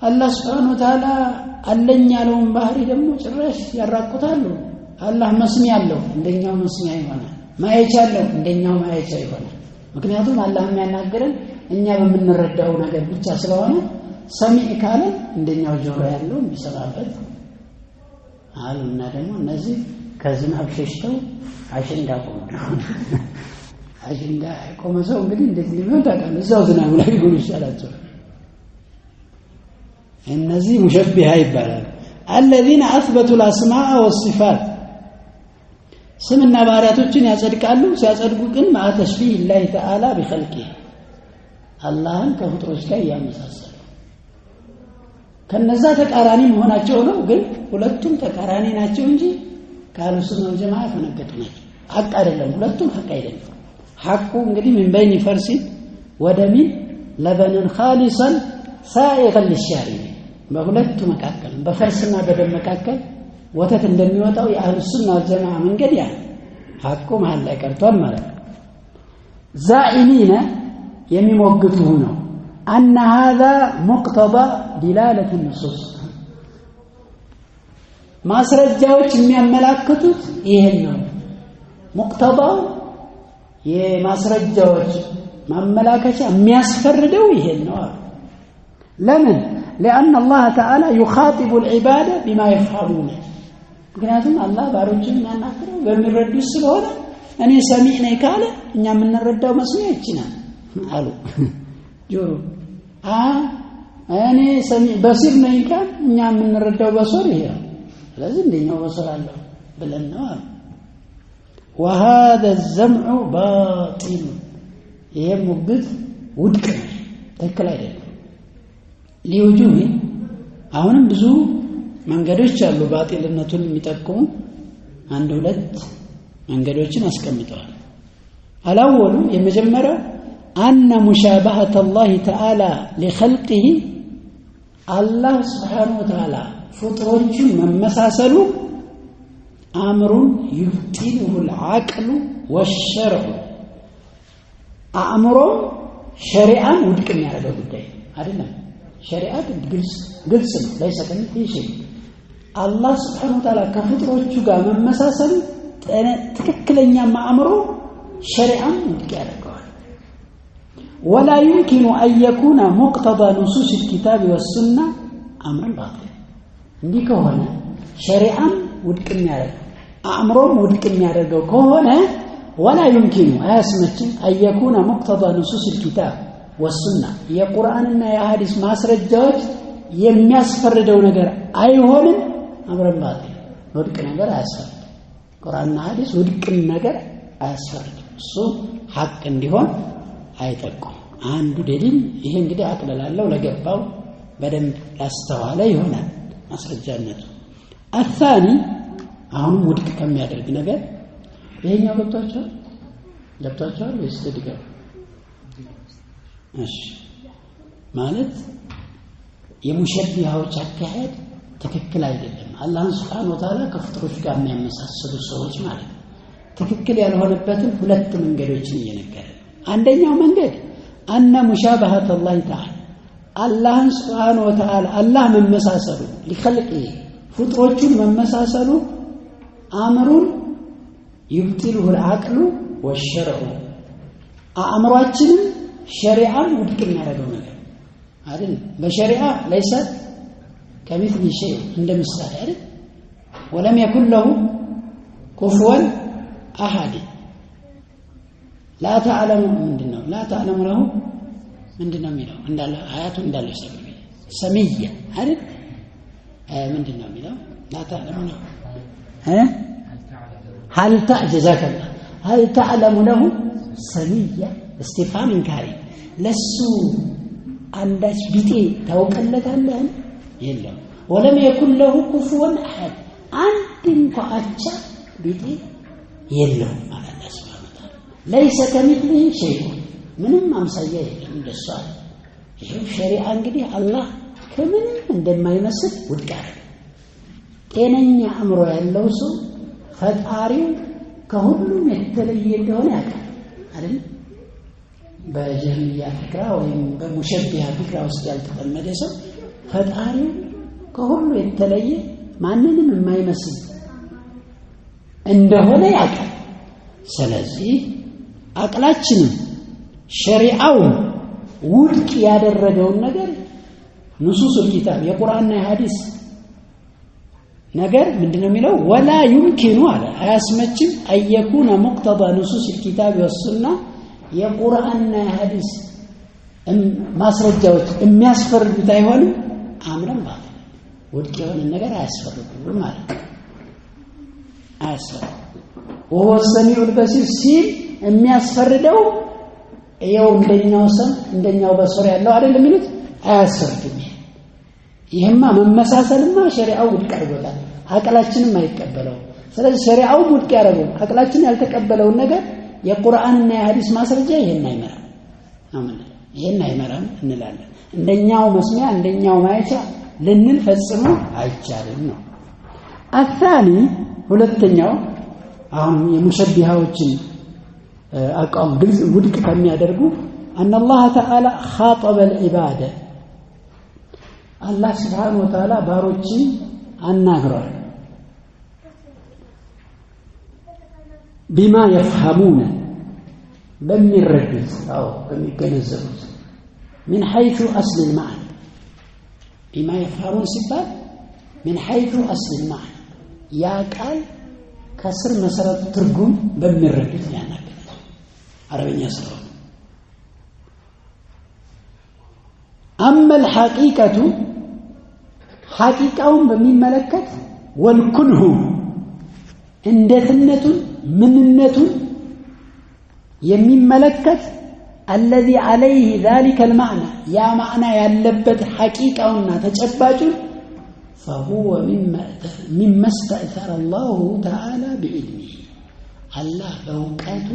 አላህ ስብሓነሁ ወተዓላ አለኝ ያለውን ባህሪ ደግሞ ጭራሽ ያራቁታሉ። አላህ መስሚያ አለው፣ እንደኛው መስሚያ ይሆናል። ማየቻ አለው፣ እንደኛው ማየቻ ይሆናል። ምክንያቱም አላህ የሚያናግረን እኛ በምንረዳው ነገር ብቻ ስለሆነ ሰሚዕ ካለ እንደኛው ጆሮ ያለው የሚሰማበት አሉና ደግሞ እነዚህ ከዝናብ ሸሽተው አሸንዳ ቆሙ። አሸንዳ ቆመ ሰው እንግዲህ እንዴት ሊሆን ታውቃለህ? እዛው ዝናቡ ላይ ቢሆን ይሻላቸዋል። እነዚህ ሙሸቢሃ ይባላሉ። አለዚነ አስበቱ ልአስማአ ወሲፋት ስምና ባህሪያቶችን ያጸድቃሉ። ሲያጸድቁ ግን مع تشبيه الله تعالى بخلقه አላህን ከፍጡሮች ጋር እያመሳሰሉ ከነዛ ተቃራኒ መሆናቸው ነው። ግን ሁለቱም ተቃራኒ ናቸው እንጂ ከአህሉ ሱና ወልጀማዓ ያፈነገጡ ናቸው። ሐቅ አይደለም፣ ሁለቱም ሐቅ አይደለም። ሐቁ እንግዲህ من بين فرث ودم لبنا خالصا سائغا للشاربين በሁለቱ መካከል በፈርስና በደም መካከል ወተት እንደሚወጣው የአህሉ ሱና ወልጀማዓ መንገድ ያ ሐቁ መሀል ላይ ቀርቷል ማለት ነው። ዛኢሚነ የሚሞግቱ ነው አነ ሀዛ ሙቅተዳ ዲላለት ንሱስ ማስረጃዎች የሚያመላክቱት ይህን ነው። ሙቅተዳው የማስረጃዎች ማመላከቻ የሚያስፈርደው ይሄን ነው አሉ። ለምን? لأن الله تعالى يخاطب العباد بما يفهمون ምክንያቱም አላህ ባሮችን የሚያናግረው በሚረዱት ስለሆነ እኔ ሰሚዕ ነኝ ካለ እኛ የምንረዳው መስሚያ ይችላል አሉ። ጆሮ እኔ ሰሚዕ በሲር ነኝ ካለ እኛ የምንረዳው በሶር ይሄ ነው። ስለዚህ እንደኛው በሶር አለው ብለን ነው አሉ። وهذا الزمع باطل ይሄ ሙግት ውድቅ ነው፣ ትክክል አይደለም። ሊውጁህ አሁንም ብዙ መንገዶች አሉ ባጢልነቱን የሚጠቁሙ አንድ ሁለት መንገዶችን አስቀምጠዋል። አላወሉ የመጀመሪያው አነ ሙሻባሀተ አላህ ተዓላ ሊኸልቂሂ አላህ ስብሓነሁ ወተዓላ ፍጡሮቹን መመሳሰሉ አምሩን ዩብጢሉሁ ልዓቅሉ ወሸርዑ አእምሮም ሸሪዓን ውድቅ የሚያደርገው ጉዳይ አይደለም። ሸሪዓ ግልጽ ነው። ለይሰ ከሚስሊሂ ሸይ። አላህ ስብሓነሁ ወተዓላ ከፍጡሮቹ ጋር መመሳሰሉ ትክክለኛ አእምሮ ሸሪዓን ውድቅ ያደርገዋል። ولا يمكن أن يكون مقتضى نصوص الكتاب والسنة أمرا باطلا። እንዲህ ከሆነ ሸሪዓም ውድቅ የሚያደርገው አእምሮም ውድቅ የሚያደርገው ከሆነ ولا يمكن አያስመችም أن يكون مقتضى نصوص الكتاب والسنة የቁርአንና የሐዲስ ማስረጃዎች የሚያስፈርደው ነገር አይሆንም። አምረን ባጢል ውድቅ ነገር አያስፈርድም። ቁርአንና ሐዲስ ውድቅን ነገር አያስፈርድም። እሱ ሐቅ እንዲሆን አይጠቁም። አንዱ ደሊል ይሄ እንግዲህ አቅለላለው ለገባው በደንብ ላስተዋለ ይሆናል ማስረጃነቱ። አታኒ አሁንም ውድቅ ከሚያደርግ ነገር ይሄኛው ገብቷቸዋል ገብቷቸዋል ወይስ ልድገም? እሺ ማለት የሙሸቢሃዎች አካሄድ ትክክል አይደለም። አላህን ሱብሓነሁ ወተዓላ ከፍጥሮች ጋር የሚያመሳስሉ ሰዎች ማለት ነው። ትክክል ያልሆነበትን ሁለት መንገዶችን እየነገረ ነው። አንደኛው መንገድ አነ ሙሻባሀተ አላህ ተዓላ አላህን ሱብሓነሁ ወተዓላ አላህ መመሳሰሉ ሊኸልቅ ፍጥሮቹን መመሳሰሉ አምሩን ይብጢሉሁ العقل والشرع አእምሯችንም ሸሪዓም ውድቅ የሚያደርገው ነገር አይደል? በሸሪዓ ليس كمثله شيء እንደ ምሳሌ አይደል? ولم يكن له كفوا أحد لا تعلم ምንድነው لا تعلم له ምንድነው የሚለው እንዳለ አያቱ እንዳለ ሰሚያ አይደል? ምንድነው የሚለው لا تعلم له هل جزاك الله هل تعلم له سمية استفهام إنكاري ለሱ አንዳች ቢጤ ታውቀለታለህ? የለም። ولم يكن له كفوا أحد አንድ እንኳ አቻ ቢጤ የለውም ማለት አላህ ሱብሓነሁ ወተዓላ ليس كمثله شيء ምንም አምሳያ የለም እንደሱ አለ። ይሄው ሸሪዓ እንግዲህ አላህ ከምንም እንደማይመስል ውድቅ አደረገ። ጤነኛ አእምሮ ያለው ሰው ፈጣሪው ከሁሉም የተለየ እንደሆነ ያውቃል አይደል? በጀህሚያ ፍክራ ወይም በሙሸቢሃ ፍክራ ውስጥ ያልተጠመደ ሰው ፈጣሪው ከሁሉ የተለየ ማንንም የማይመስል እንደሆነ ያውቃል። ስለዚህ አቅላችንም ሸሪዓው ውድቅ ያደረገውን ነገር نصوص الكتاب የቁርአንና የሐዲስ ነገር ምንድነው የሚለው? ولا يمكن አለ አያስመችም أن يكون مقتضى نصوص الكتاب والسنة የቁርአንና የሐዲስ ማስረጃዎች የሚያስፈርዱት አይሆንም። أمرا باطلا ውድቅ የሆነ ነገር አያስፈርዱም ማለት አያስፈርዱም። وهو السميع البصير ሲል የሚያስፈርደው ይኸው እንደኛው ሰም እንደኛው በሶር ያለው አይደል የሚሉት አያስፈርድም። ይሄማ መመሳሰልማ ሸሪዓው ውድቅ አድርጎታል፣ አቅላችንም አይቀበለውም። ስለዚህ ሸሪዓው ውድቅ ያደረገው አቅላችን ያልተቀበለውን ነገር የቁርአንና የሐዲስ ማስረጃ ይሄን አይመራም ነው የምንለው። ይሄን አይመራም እንላለን። እንደኛው መስሚያ እንደኛው ማየቻ ልንል ፈጽሞ አይቻልም ነው። አታኒ ሁለተኛው አሁን የሙሸቢሃዎችን አቋም ግልጽ ውድቅ ከሚያደርጉ أن الله تعالى خاطب العباد አላህ سبحانه وتعالى ባሮችን አናግሯል። بما يفهمون በሚረዱት አዎ በሚገነዘቡት من حيث أصل المعنى بما يفهمون ሲባል من حيث أصل المعنى ያ ቃል ከስር መሰረቱ ትርጉም በሚረዱት ያናገራል። አረበኛ ስለሆነ أما الحقيقة ሐቂቃውን በሚመለከት ወልኩንሁ እንዴትነቱን ምንነቱን የሚመለከት الذي عليه ذلك المعنى ያ ማዕና ያለበት ሐቂቃውና ተጨባጩን فهو مما استأثر الله تعالى بعلمه አላህ በእውቀቱ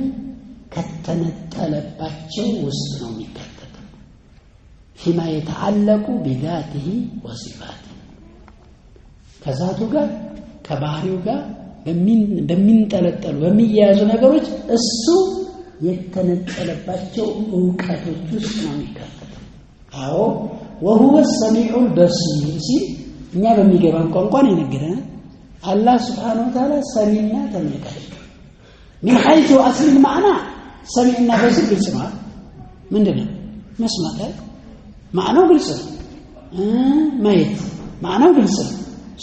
ከተነጠለባቸው ውስጥ ነው የሚካተተው። فيما يتعلق بذاته وصفاته ከዛቱ ጋር ከባህሪው ጋር በሚንጠለጠሉ በሚያያዙ ነገሮች እሱ የተነጠለባቸው እውቀቶች ውስጥ ነው የሚካተተው። አዎ وهو السميع البصير ሲል እኛ በሚገባን ቋንቋ ነው የነገረን። አላህ سبحانه وتعالى ሰሚና ተመልካች من حيث أصل المعنى ሰሚዕና በሲር ግልጽ ነው። ምንድነው መስማት አይደል? ማዕናው ግልጽ ነው። ማየት ማዕናው ግልጽ ነው፣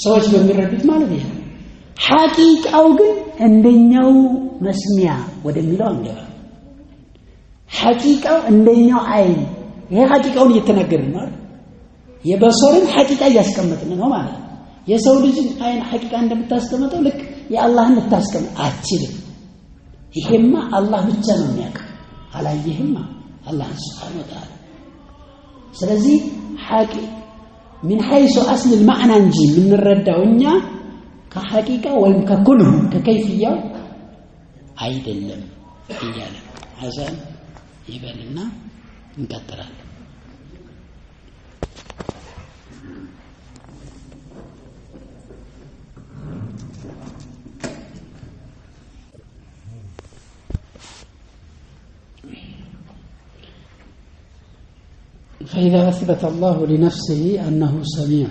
ሰዎች በሚረዱት ማለት ይሄ ነው። ሐቂቃው ግን እንደኛው መስሚያ ወደሚለው አንገባ። ሐቂቃው እንደኛው አይን፣ ይሄ ሐቂቃውን እየተናገርን ነው አይደል? የበሶርን ሐቂቃ እያስቀመጥን ነው ማለት ነው። የሰው ልጅን አይን ሐቂቃ እንደምታስቀምጠው ልክ የአላህን ልታስቀምጥ አትችልም። ይሄማ አላህ ብቻ ነው የሚያውቀው። አላየህማ አላህን ስብሓነ ወተዓላ። ስለዚህ ሐቂ من حيث أصل المعنى እንጂ የምንረዳው እኛ ከሐቂቃ ወይም ከኩንሁ ከከይፍያው አይደለም እያለ ነው። አዛን ይበልና እንቀጥላለን። فإذا أثبت الله لنفسه أنه سميع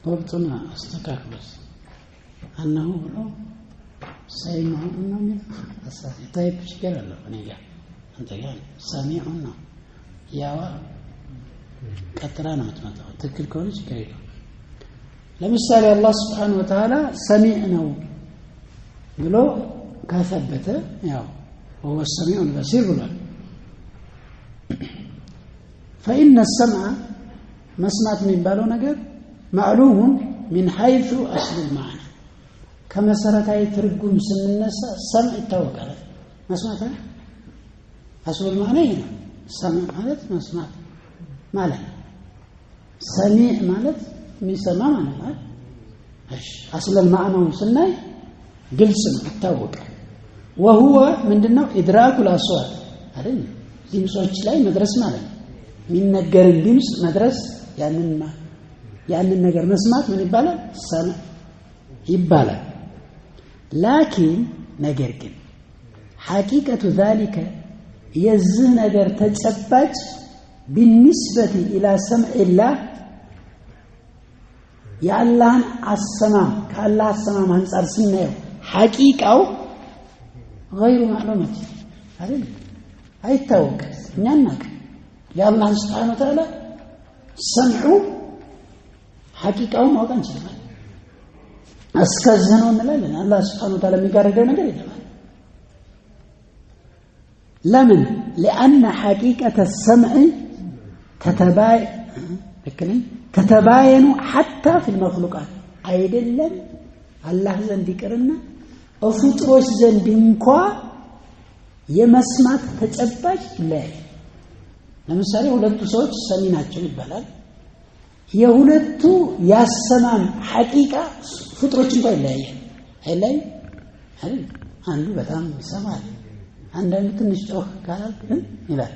ضبطنا استكاك بس أنه سميع أنه طيب شكرا له نيجا أنت قال سميع أنه يا كترانا متمتع تذكر كوني شكرا له. لمثال الله سبحانه وتعالى سميع ነው ብሎ ካثبተ ያው وهو السميع البصير ብሏል። فإن السمع መስማት የሚባለው ነገር معلوم من حيث أصل المعنى ከመሰረታዊ ትርጉም ስንነሳ ሰምዕ ይታወቃል። መስማት أصل المعنى ይሄ ነው። ሰምዕ ማለት መስማት ማለት ነው። ሰሚዕ ማለት የሚሰማ ማለት ነው። እሺ أصل المعنى ስናይ ግልጽ ነው፣ ይታወቃል። وهو ምንድነው? إدراك الأصوات አይደል? ድምጾች ላይ መድረስ ማለት ነው። የሚነገርን ድምጽ መድረስ ያንን ነገር መስማት ምን ይባላል? ሰምዕ ይባላል። ላኪን ነገር ግን ሐቂቀቱ ذلك የዚህ ነገር ተጨባጭ بالنسبة إلى سمع الله የአላህን አሰማም ከአላህ አሰማም አንጻር ስናየው ሐቂቃው غير معلومة አይደል? አይታወቅም። እኛ አናውቅም። የአላህን ስብሓነ ወተዓላ ሰምዑ ሐቂቃውን ማወቅ አንችልም። እስከዚህ ነው እንላለን። አላህ ስብሓነ ወተዓላ የሚጋርደው ነገር የለም። ለምን? لأن حقيقة السمع تتباين حتى في المخلوقات አይደለም አላህ ዘንድ ይቅርና ፍጡሮች ዘንድ እንኳ የመስማት ተጨባጭ ይለያያል። ለምሳሌ ሁለቱ ሰዎች ሰሚ ናቸው ይባላል። የሁለቱ ያሰማም ሐቂቃ ፍጡሮች እንኳ ይለያያል። አይለያይም አይደል? አንዱ በጣም ይሰማል፣ አንዳንዱ ትንሽ ጮህ ካላልክ ይላል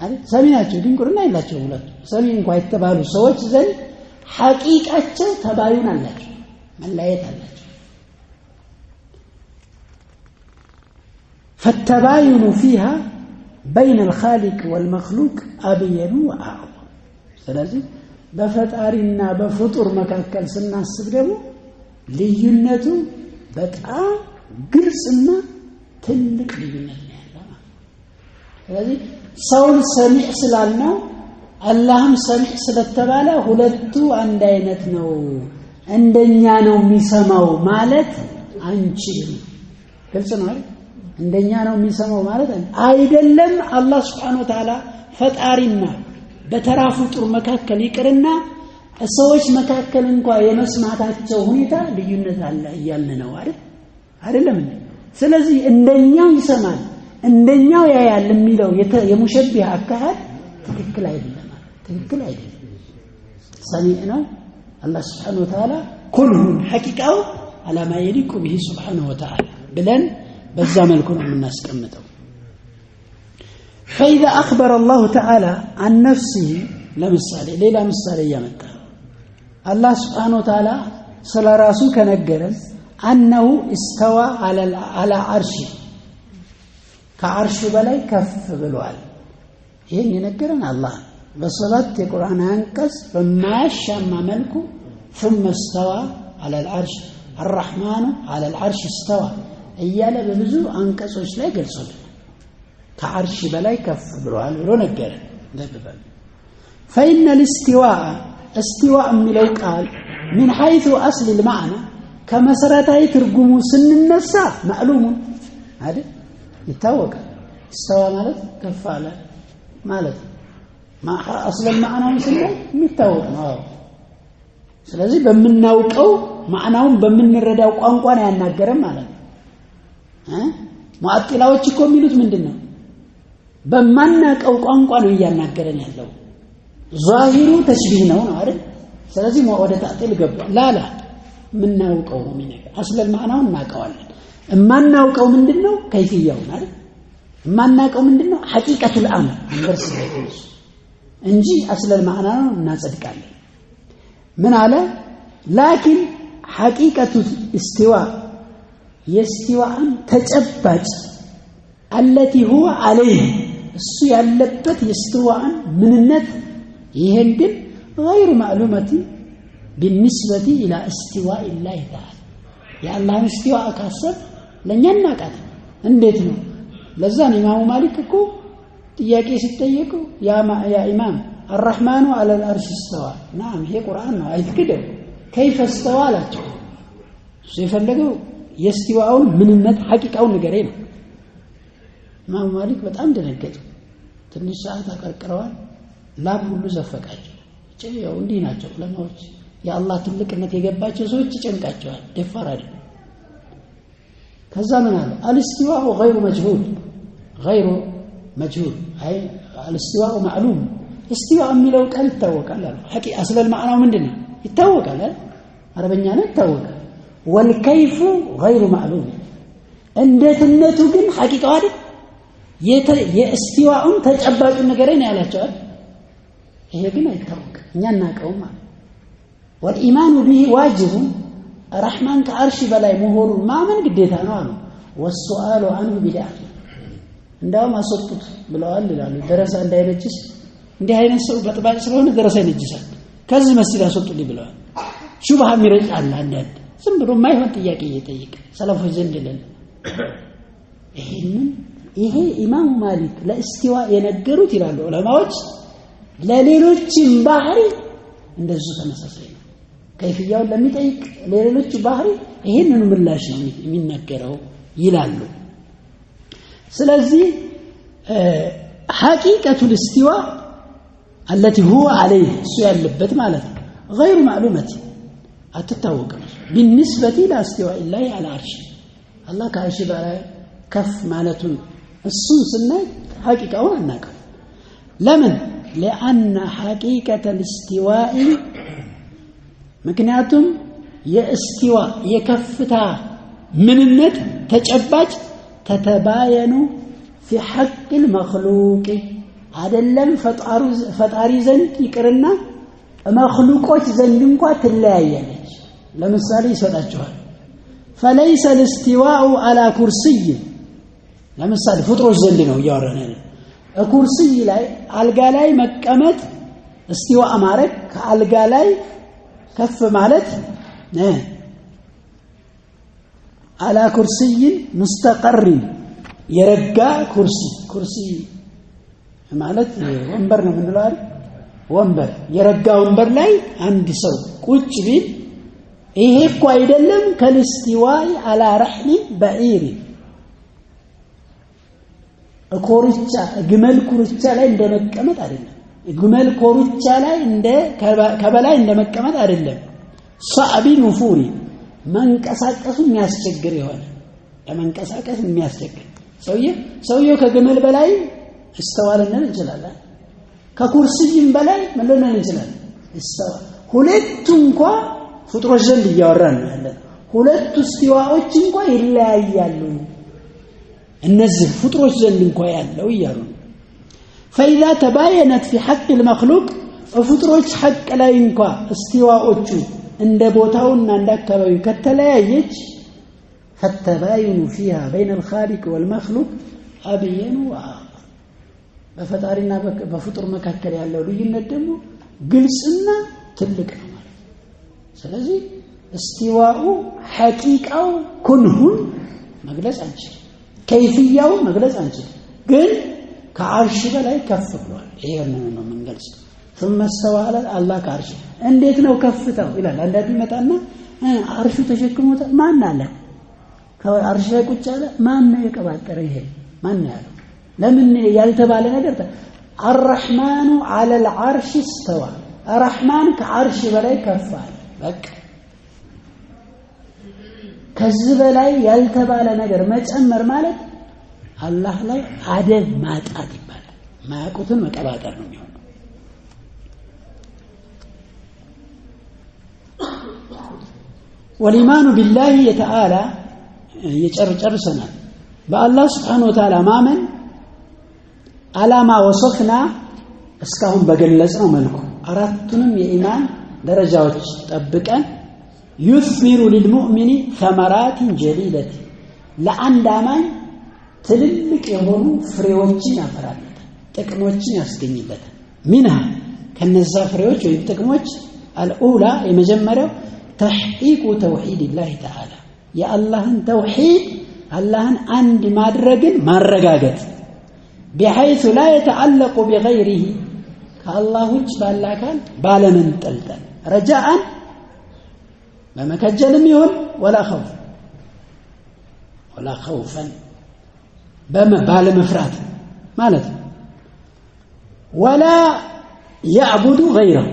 አይደል? ሰሚ ናቸው፣ ድንቁርና የላቸውም። ሁለቱ ሰሚ እንኳ የተባሉ ሰዎች ዘንድ ሐቂቃቸው ተባዩን አላቸው፣ መለያየት አላቸው። فالتباين فيها بين الخالق والمخلوق أبين وأعظم. ስለዚህ በፈጣሪና በፍጡር መካከል ስናስብ ደግሞ ልዩነቱ በጣም ግልጽና ትልቅ ልዩነት ነው ያለው። ስለዚህ ሰውን ሰሚዕ ስላልነው አላህም ሰሚዕ ስለተባለ ሁለቱ አንድ አይነት ነው፣ እንደኛ ነው የሚሰማው ማለት አንችልም። ግልጽ ነው አይደል? እንደኛ ነው የሚሰማው ማለት አይደለም። አላህ Subhanahu Wa Ta'ala ፈጣሪና በተራ ፍጡር መካከል ይቅርና ሰዎች መካከል እንኳ የመስማታቸው ሁኔታ ልዩነት አለ እያልን ነው አይደል? አይደለም። ስለዚህ እንደኛው ይሰማል እንደኛው ያያል የሚለው የሙሸቢህ አካሄድ ትክክል አይደለም፣ ትክክል አይደለም። ሰሚዕ ነው አላህ Subhanahu Wa Ta'ala ኩልሁን ሐቂቃው على ما يليق به سبحانه وتعالى ብለን በዛ መልኩ ነው የምናስቀምጠው። فإذا أخبر الله تعالى عن نفسه ለምሳሌ ሌላ ምሳሌ እያመጣ አላህ سبحانه وتعالى ስለ ራሱ ከነገረን أنه استوى على عرشه ከዓርሹ በላይ ከፍ ብሏል። ይህን የነገረን አላህ በሰባት የቁርአን አንቀጽ በማያሻማ መልኩ ثم استوى على العرش الرحمن على العرش استوى እያለ በብዙ አንቀጾች ላይ ገልጾልናል። ከዓርሽ በላይ ከፍ ብሏል ብሎ ነገረን። ለብበል فإن الاستواء استواء የሚለው ቃል من حيث أصل المعنى ከመሰረታዊ ትርጉሙ ስንነሳ ማዕሉም አይደል? ይታወቃል። استوى ማለት ከፍ አለ ማለት ነው። አስለል ማዕናውን ስናይ የሚታወቅ ነው። አዎ ስለዚህ በምናውቀው ማዕናውን በምንረዳው ቋንቋ ነው ያናገረን ማለት ነው። ሙዓጢላዎች እኮ የሚሉት ምንድን ነው? በማናውቀው ቋንቋ ነው እያናገረን ያለው። ዛሂሩ ተሽቢህ ነው ነው አይደል? ስለዚህ ወደ ታዕጢል ገባ። ላላ የምናውቀው ነው የሚነገር። አስለል ማዕናውን እናውቀዋለን። የማናውቀው ምንድን ነው? ከይፍያውን አይደል? የማናውቀው ምንድን ነው? ሐቂቀቱል አምር አንደርስበት እንጂ አስለል ማዕናውን እናጸድቃለን። ምን አለ? ላኪን ሐቂቀቱ እስቲዋ የእስቲዋን ተጨባጭ አለቲ ሁወ አለይህ እሱ ያለበት የእስቲዋን ምንነት ይሄን ግን غير معلومة بالنسبة إلى استواء الله تعالى የአላህን እስቲዋ ካሰብ ለእኛ እናውቃት እንዴት ነው? ለዛ ነው ኢማሙ ማሊክ እኮ ጥያቄ ሲጠየቁ ያ ኢማም الرحمن على العرش استوى نعم ይሄ ቁርአን ነው አይትክደው كيف استوى አላቸው። እሱ የፈለገው የእስቲዋውን ምንነት ሐቂቃውን ንገረኝ ነው። ኢማሙ ማሊክ በጣም ደነገጡ። ትንሽ ሰዓት አቀርቅረዋል። ላብ ሁሉ ዘፈቃቸው። ያው እንዲህ ናቸው ዑለማዎች። የአላህ ትልቅነት የገባቸው ሰዎች ይጨንቃቸዋል። ደፋር አይደለም። ከዛ ምን አለ? الاستواء غير مجهول غير مجهول አይ الاستواء معلوم እስቲዋ የሚለው ቃል ይታወቃል አሉ። ሐቂ አስለል ማዕናው ምንድን ነው? ይታወቃል አይደል? አረበኛ ነው ይታወቃል። ወልከይፉ ገይሩ ማዕሉም እንዴትነቱ ግን ሐቂቃው አይደል? የእስቲዋውን ተጨባጩን ነገር ነው ያላቸዋል። ይሄ ግን አይታወቅም፣ እኛ እናውቀውም አለ። ወልኢማኑ ቢሂ ዋጅቡ ረሕማን ከአርሽ በላይ መሆኑን ማመን ግዴታ ነው አሉ። ወሱአሉ አንሁ ቢድዓ እንዳውም አስወጡት ብለዋል ይላሉ። ደረሳ እንዳይነጅስ እንዲህ አይነት ሰው በጥባጭ ስለሆነ ደረሳ ይነጅሳል፣ ከዚህ መስጂድ አስወጡልኝ ብለዋል። ሹብሃ የሚረጭ አለ አንዳንድ ዝም ብሎ የማይሆን ጥያቄ እየጠየቀ ሰለፎች ዘንድ የሌለ ይሄንን ይሄ ኢማሙ ማሊክ ለእስቲዋ የነገሩት ይላሉ ዑለማዎች፣ ለሌሎችም ባህሪ እንደዚሁ ተመሳሳይ ነው። ከይፍያውን ለሚጠይቅ ለሌሎች ባህሪ ይሄንኑ ምላሽ ነው የሚነገረው ይላሉ። ስለዚህ ሐቂቀቱል እስቲዋ አለቲ ሁወ አለይህ እሱ ያለበት ማለት ነው ገይሩ ማዕሉመት አትታወቅም። ቢኒስበቲ ለእስቲዋኢ ላሂ ዐላ አርሽ አላህ ከአርሽ በላይ ከፍ ማለቱን እሱን ስናይ ሐቂቃውን አናውቅም። ለምን? ሊአነ ሐቂቀተል እስቲዋኢ ምክንያቱም የእስቲዋ የከፍታ ምንነት ተጨባጭ ተተባየኑ ፊ ሐቅል መክሉቅ አይደለም ፈጣሪ ዘንድ ይቅርና መክሉቆች ዘንድ እንኳ ትለያያለች። ለምሳሌ ይሰጣችኋል። ፈለይሰ ልስቲዋኡ አላ ኩርስይ ለምሳሌ ፍጡሮች ዘንድ ነው እያወራን ያለ። ኩርስይ ላይ አልጋ ላይ መቀመጥ እስቲዋ ማድረግ ከአልጋ ላይ ከፍ ማለት አላ ኩርስይን ሙስተቀሪን የረጋ ኩርሲ ኩርሲ ማለት ወንበር ነው የምንለው አይደል? ወንበር የረጋ ወንበር ላይ አንድ ሰው ቁጭ ቢል ይሄ እኮ አይደለም ከልስቲዋይ አላ ረሕሊ በዒሪ ኮርቻ ግመል ኮርቻ ላይ እንደመቀመጥ አይደለም። ግመል ኮርቻ ላይ እንደ ከበላይ እንደመቀመጥ አይደለም። صعب النفور መንቀሳቀሱ የሚያስቸግር የሆነ ለመንቀሳቀስ የሚያስቸግር ሰውየው ከግመል በላይ استوى ልንል እንችላለን። ከኩርስይም በላይ ምን ልንል እንችላለን? استوى። ሁለቱ እንኳ ፍጡሮች ዘንድ እያወራን ነው ያለን። ሁለቱ እስቲዋዎች እንኳ ይለያያሉ። እነዚህ ፍጡሮች ዘንድ እንኳ ያለው እያሉ ነው። فإذا تباينت في حق المخلوق ፍጡሮች ሐቅ ላይ እንኳ እስቲዋዎቹ እንደ ቦታውና እንደ አካባቢው ከተለያየች فالتباين فيها بين الخالق والمخلوق أبين وأعظم በፈጣሪና በፍጡር መካከል ያለው ልዩነት ደግሞ ግልጽና ትልቅ ነው ማለት ነው። ስለዚህ እስቲዋኡ ሐቂቃው ኩንሁን መግለጽ አንችልም፣ ከይፍያው መግለጽ አንችልም። ግን ከአርሽ በላይ ከፍ ብሏል። ይሄን ነው የምንገልጸው። ثم استوى على አላህ ከአርሽ እንዴት ነው ከፍታው ይላል። አንዳንዱ ይመጣና አርሹ ተሸክሞታል። ማን አለ ከአርሽ ላይ ቁጭ አለ? ማን ነው የቀባጠረ? ይሄ ማን ነው ያለው? ለምን ያልተባለ ነገር الرحمن على العرش استوى الرحمن ከዓርሽ በላይ ከፍ አለ። በቃ ከዚህ በላይ ያልተባለ ነገር መጨመር ማለት አላህ ላይ አደብ ማጣት ይባላል። ማያውቁትን መቀባጠር ነው የሚሆነው። والإيمان بالله تعالى ጨርሰናል። በአላህ سبحانه وتعالى ማመን على ما وصفنا እስካሁን በገለጽነው መልኩ አራቱንም የኢማን ደረጃዎች ጠብቀን يثمر للمؤمن ثمرات جليلة ለአንድ አማኝ ትልልቅ የሆኑ ፍሬዎችን ያፈራለታል፣ ጥቅሞችን ያስገኝለታል። منها ከነዛ ፍሬዎች ወይም ጥቅሞች الأولى የመጀመሪያው تحقيق توحيد الله تعالى የአላህን ተውሒድ አላህን አንድ ማድረግን ማረጋገጥ بحيث لا يتعلق بغيره ከአላህ ውጭ ባለ አካል ባለመንጠልጠል رجاء በመከጀልም ይሁን ولا خوف ولا خوفا ባለመፍራት ማለት ነው። ولا يعبد غيره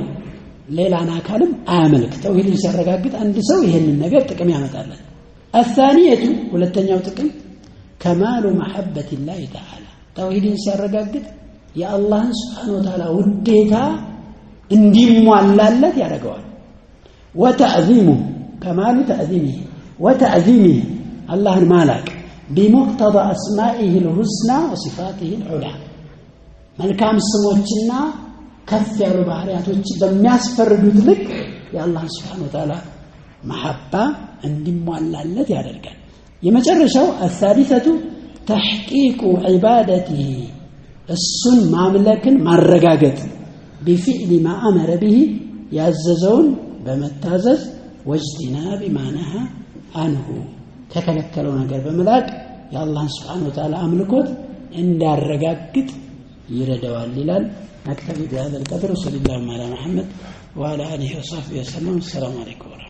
ሌላን አካልም አያመልክ። ተውሂድን ሲያረጋግጥ አንድ ሰው ይህንን ነገር ጥቅም ያመጣለን። الثانية ሁለተኛው ጥቅም كمال محبة الله تعالى ተውሂድን ሲያረጋግጥ የአላህን سبحانه وتعالى ውዴታ እንዲሟላለት ያደርገዋል። وتعظيمه كمال تعظيمه وتعظيمه አላህን ማላቅ بمقتضى أسمائه الحسنى وصفاته العلى መልካም ስሞችና ከፍ ያሉ ባህሪያቶች በሚያስፈርዱት ልክ የአላህን ስብሓነ ወተዓላ መሐባ እንዲሟላለት ያደርጋል። የመጨረሻው አሳሊሰቱ ተሕቂቁ ዒባደቲሂ እሱን ማምለክን ማረጋገጥ ቢፊዕሊ ማ አመረ ብሂ ያዘዘውን በመታዘዝ ወጅቲናቢ ማ ነሃ አንሁ ከከለከለው ነገር በመላቅ የአላህን ስብሓነ ወተዓላ አምልኮት እንዳረጋግጥ ይረዳዋል ይላል። نكتفي بهذا القدر وصلى الله على محمد وعلى آله وصحبه وسلم። السلام عليكم.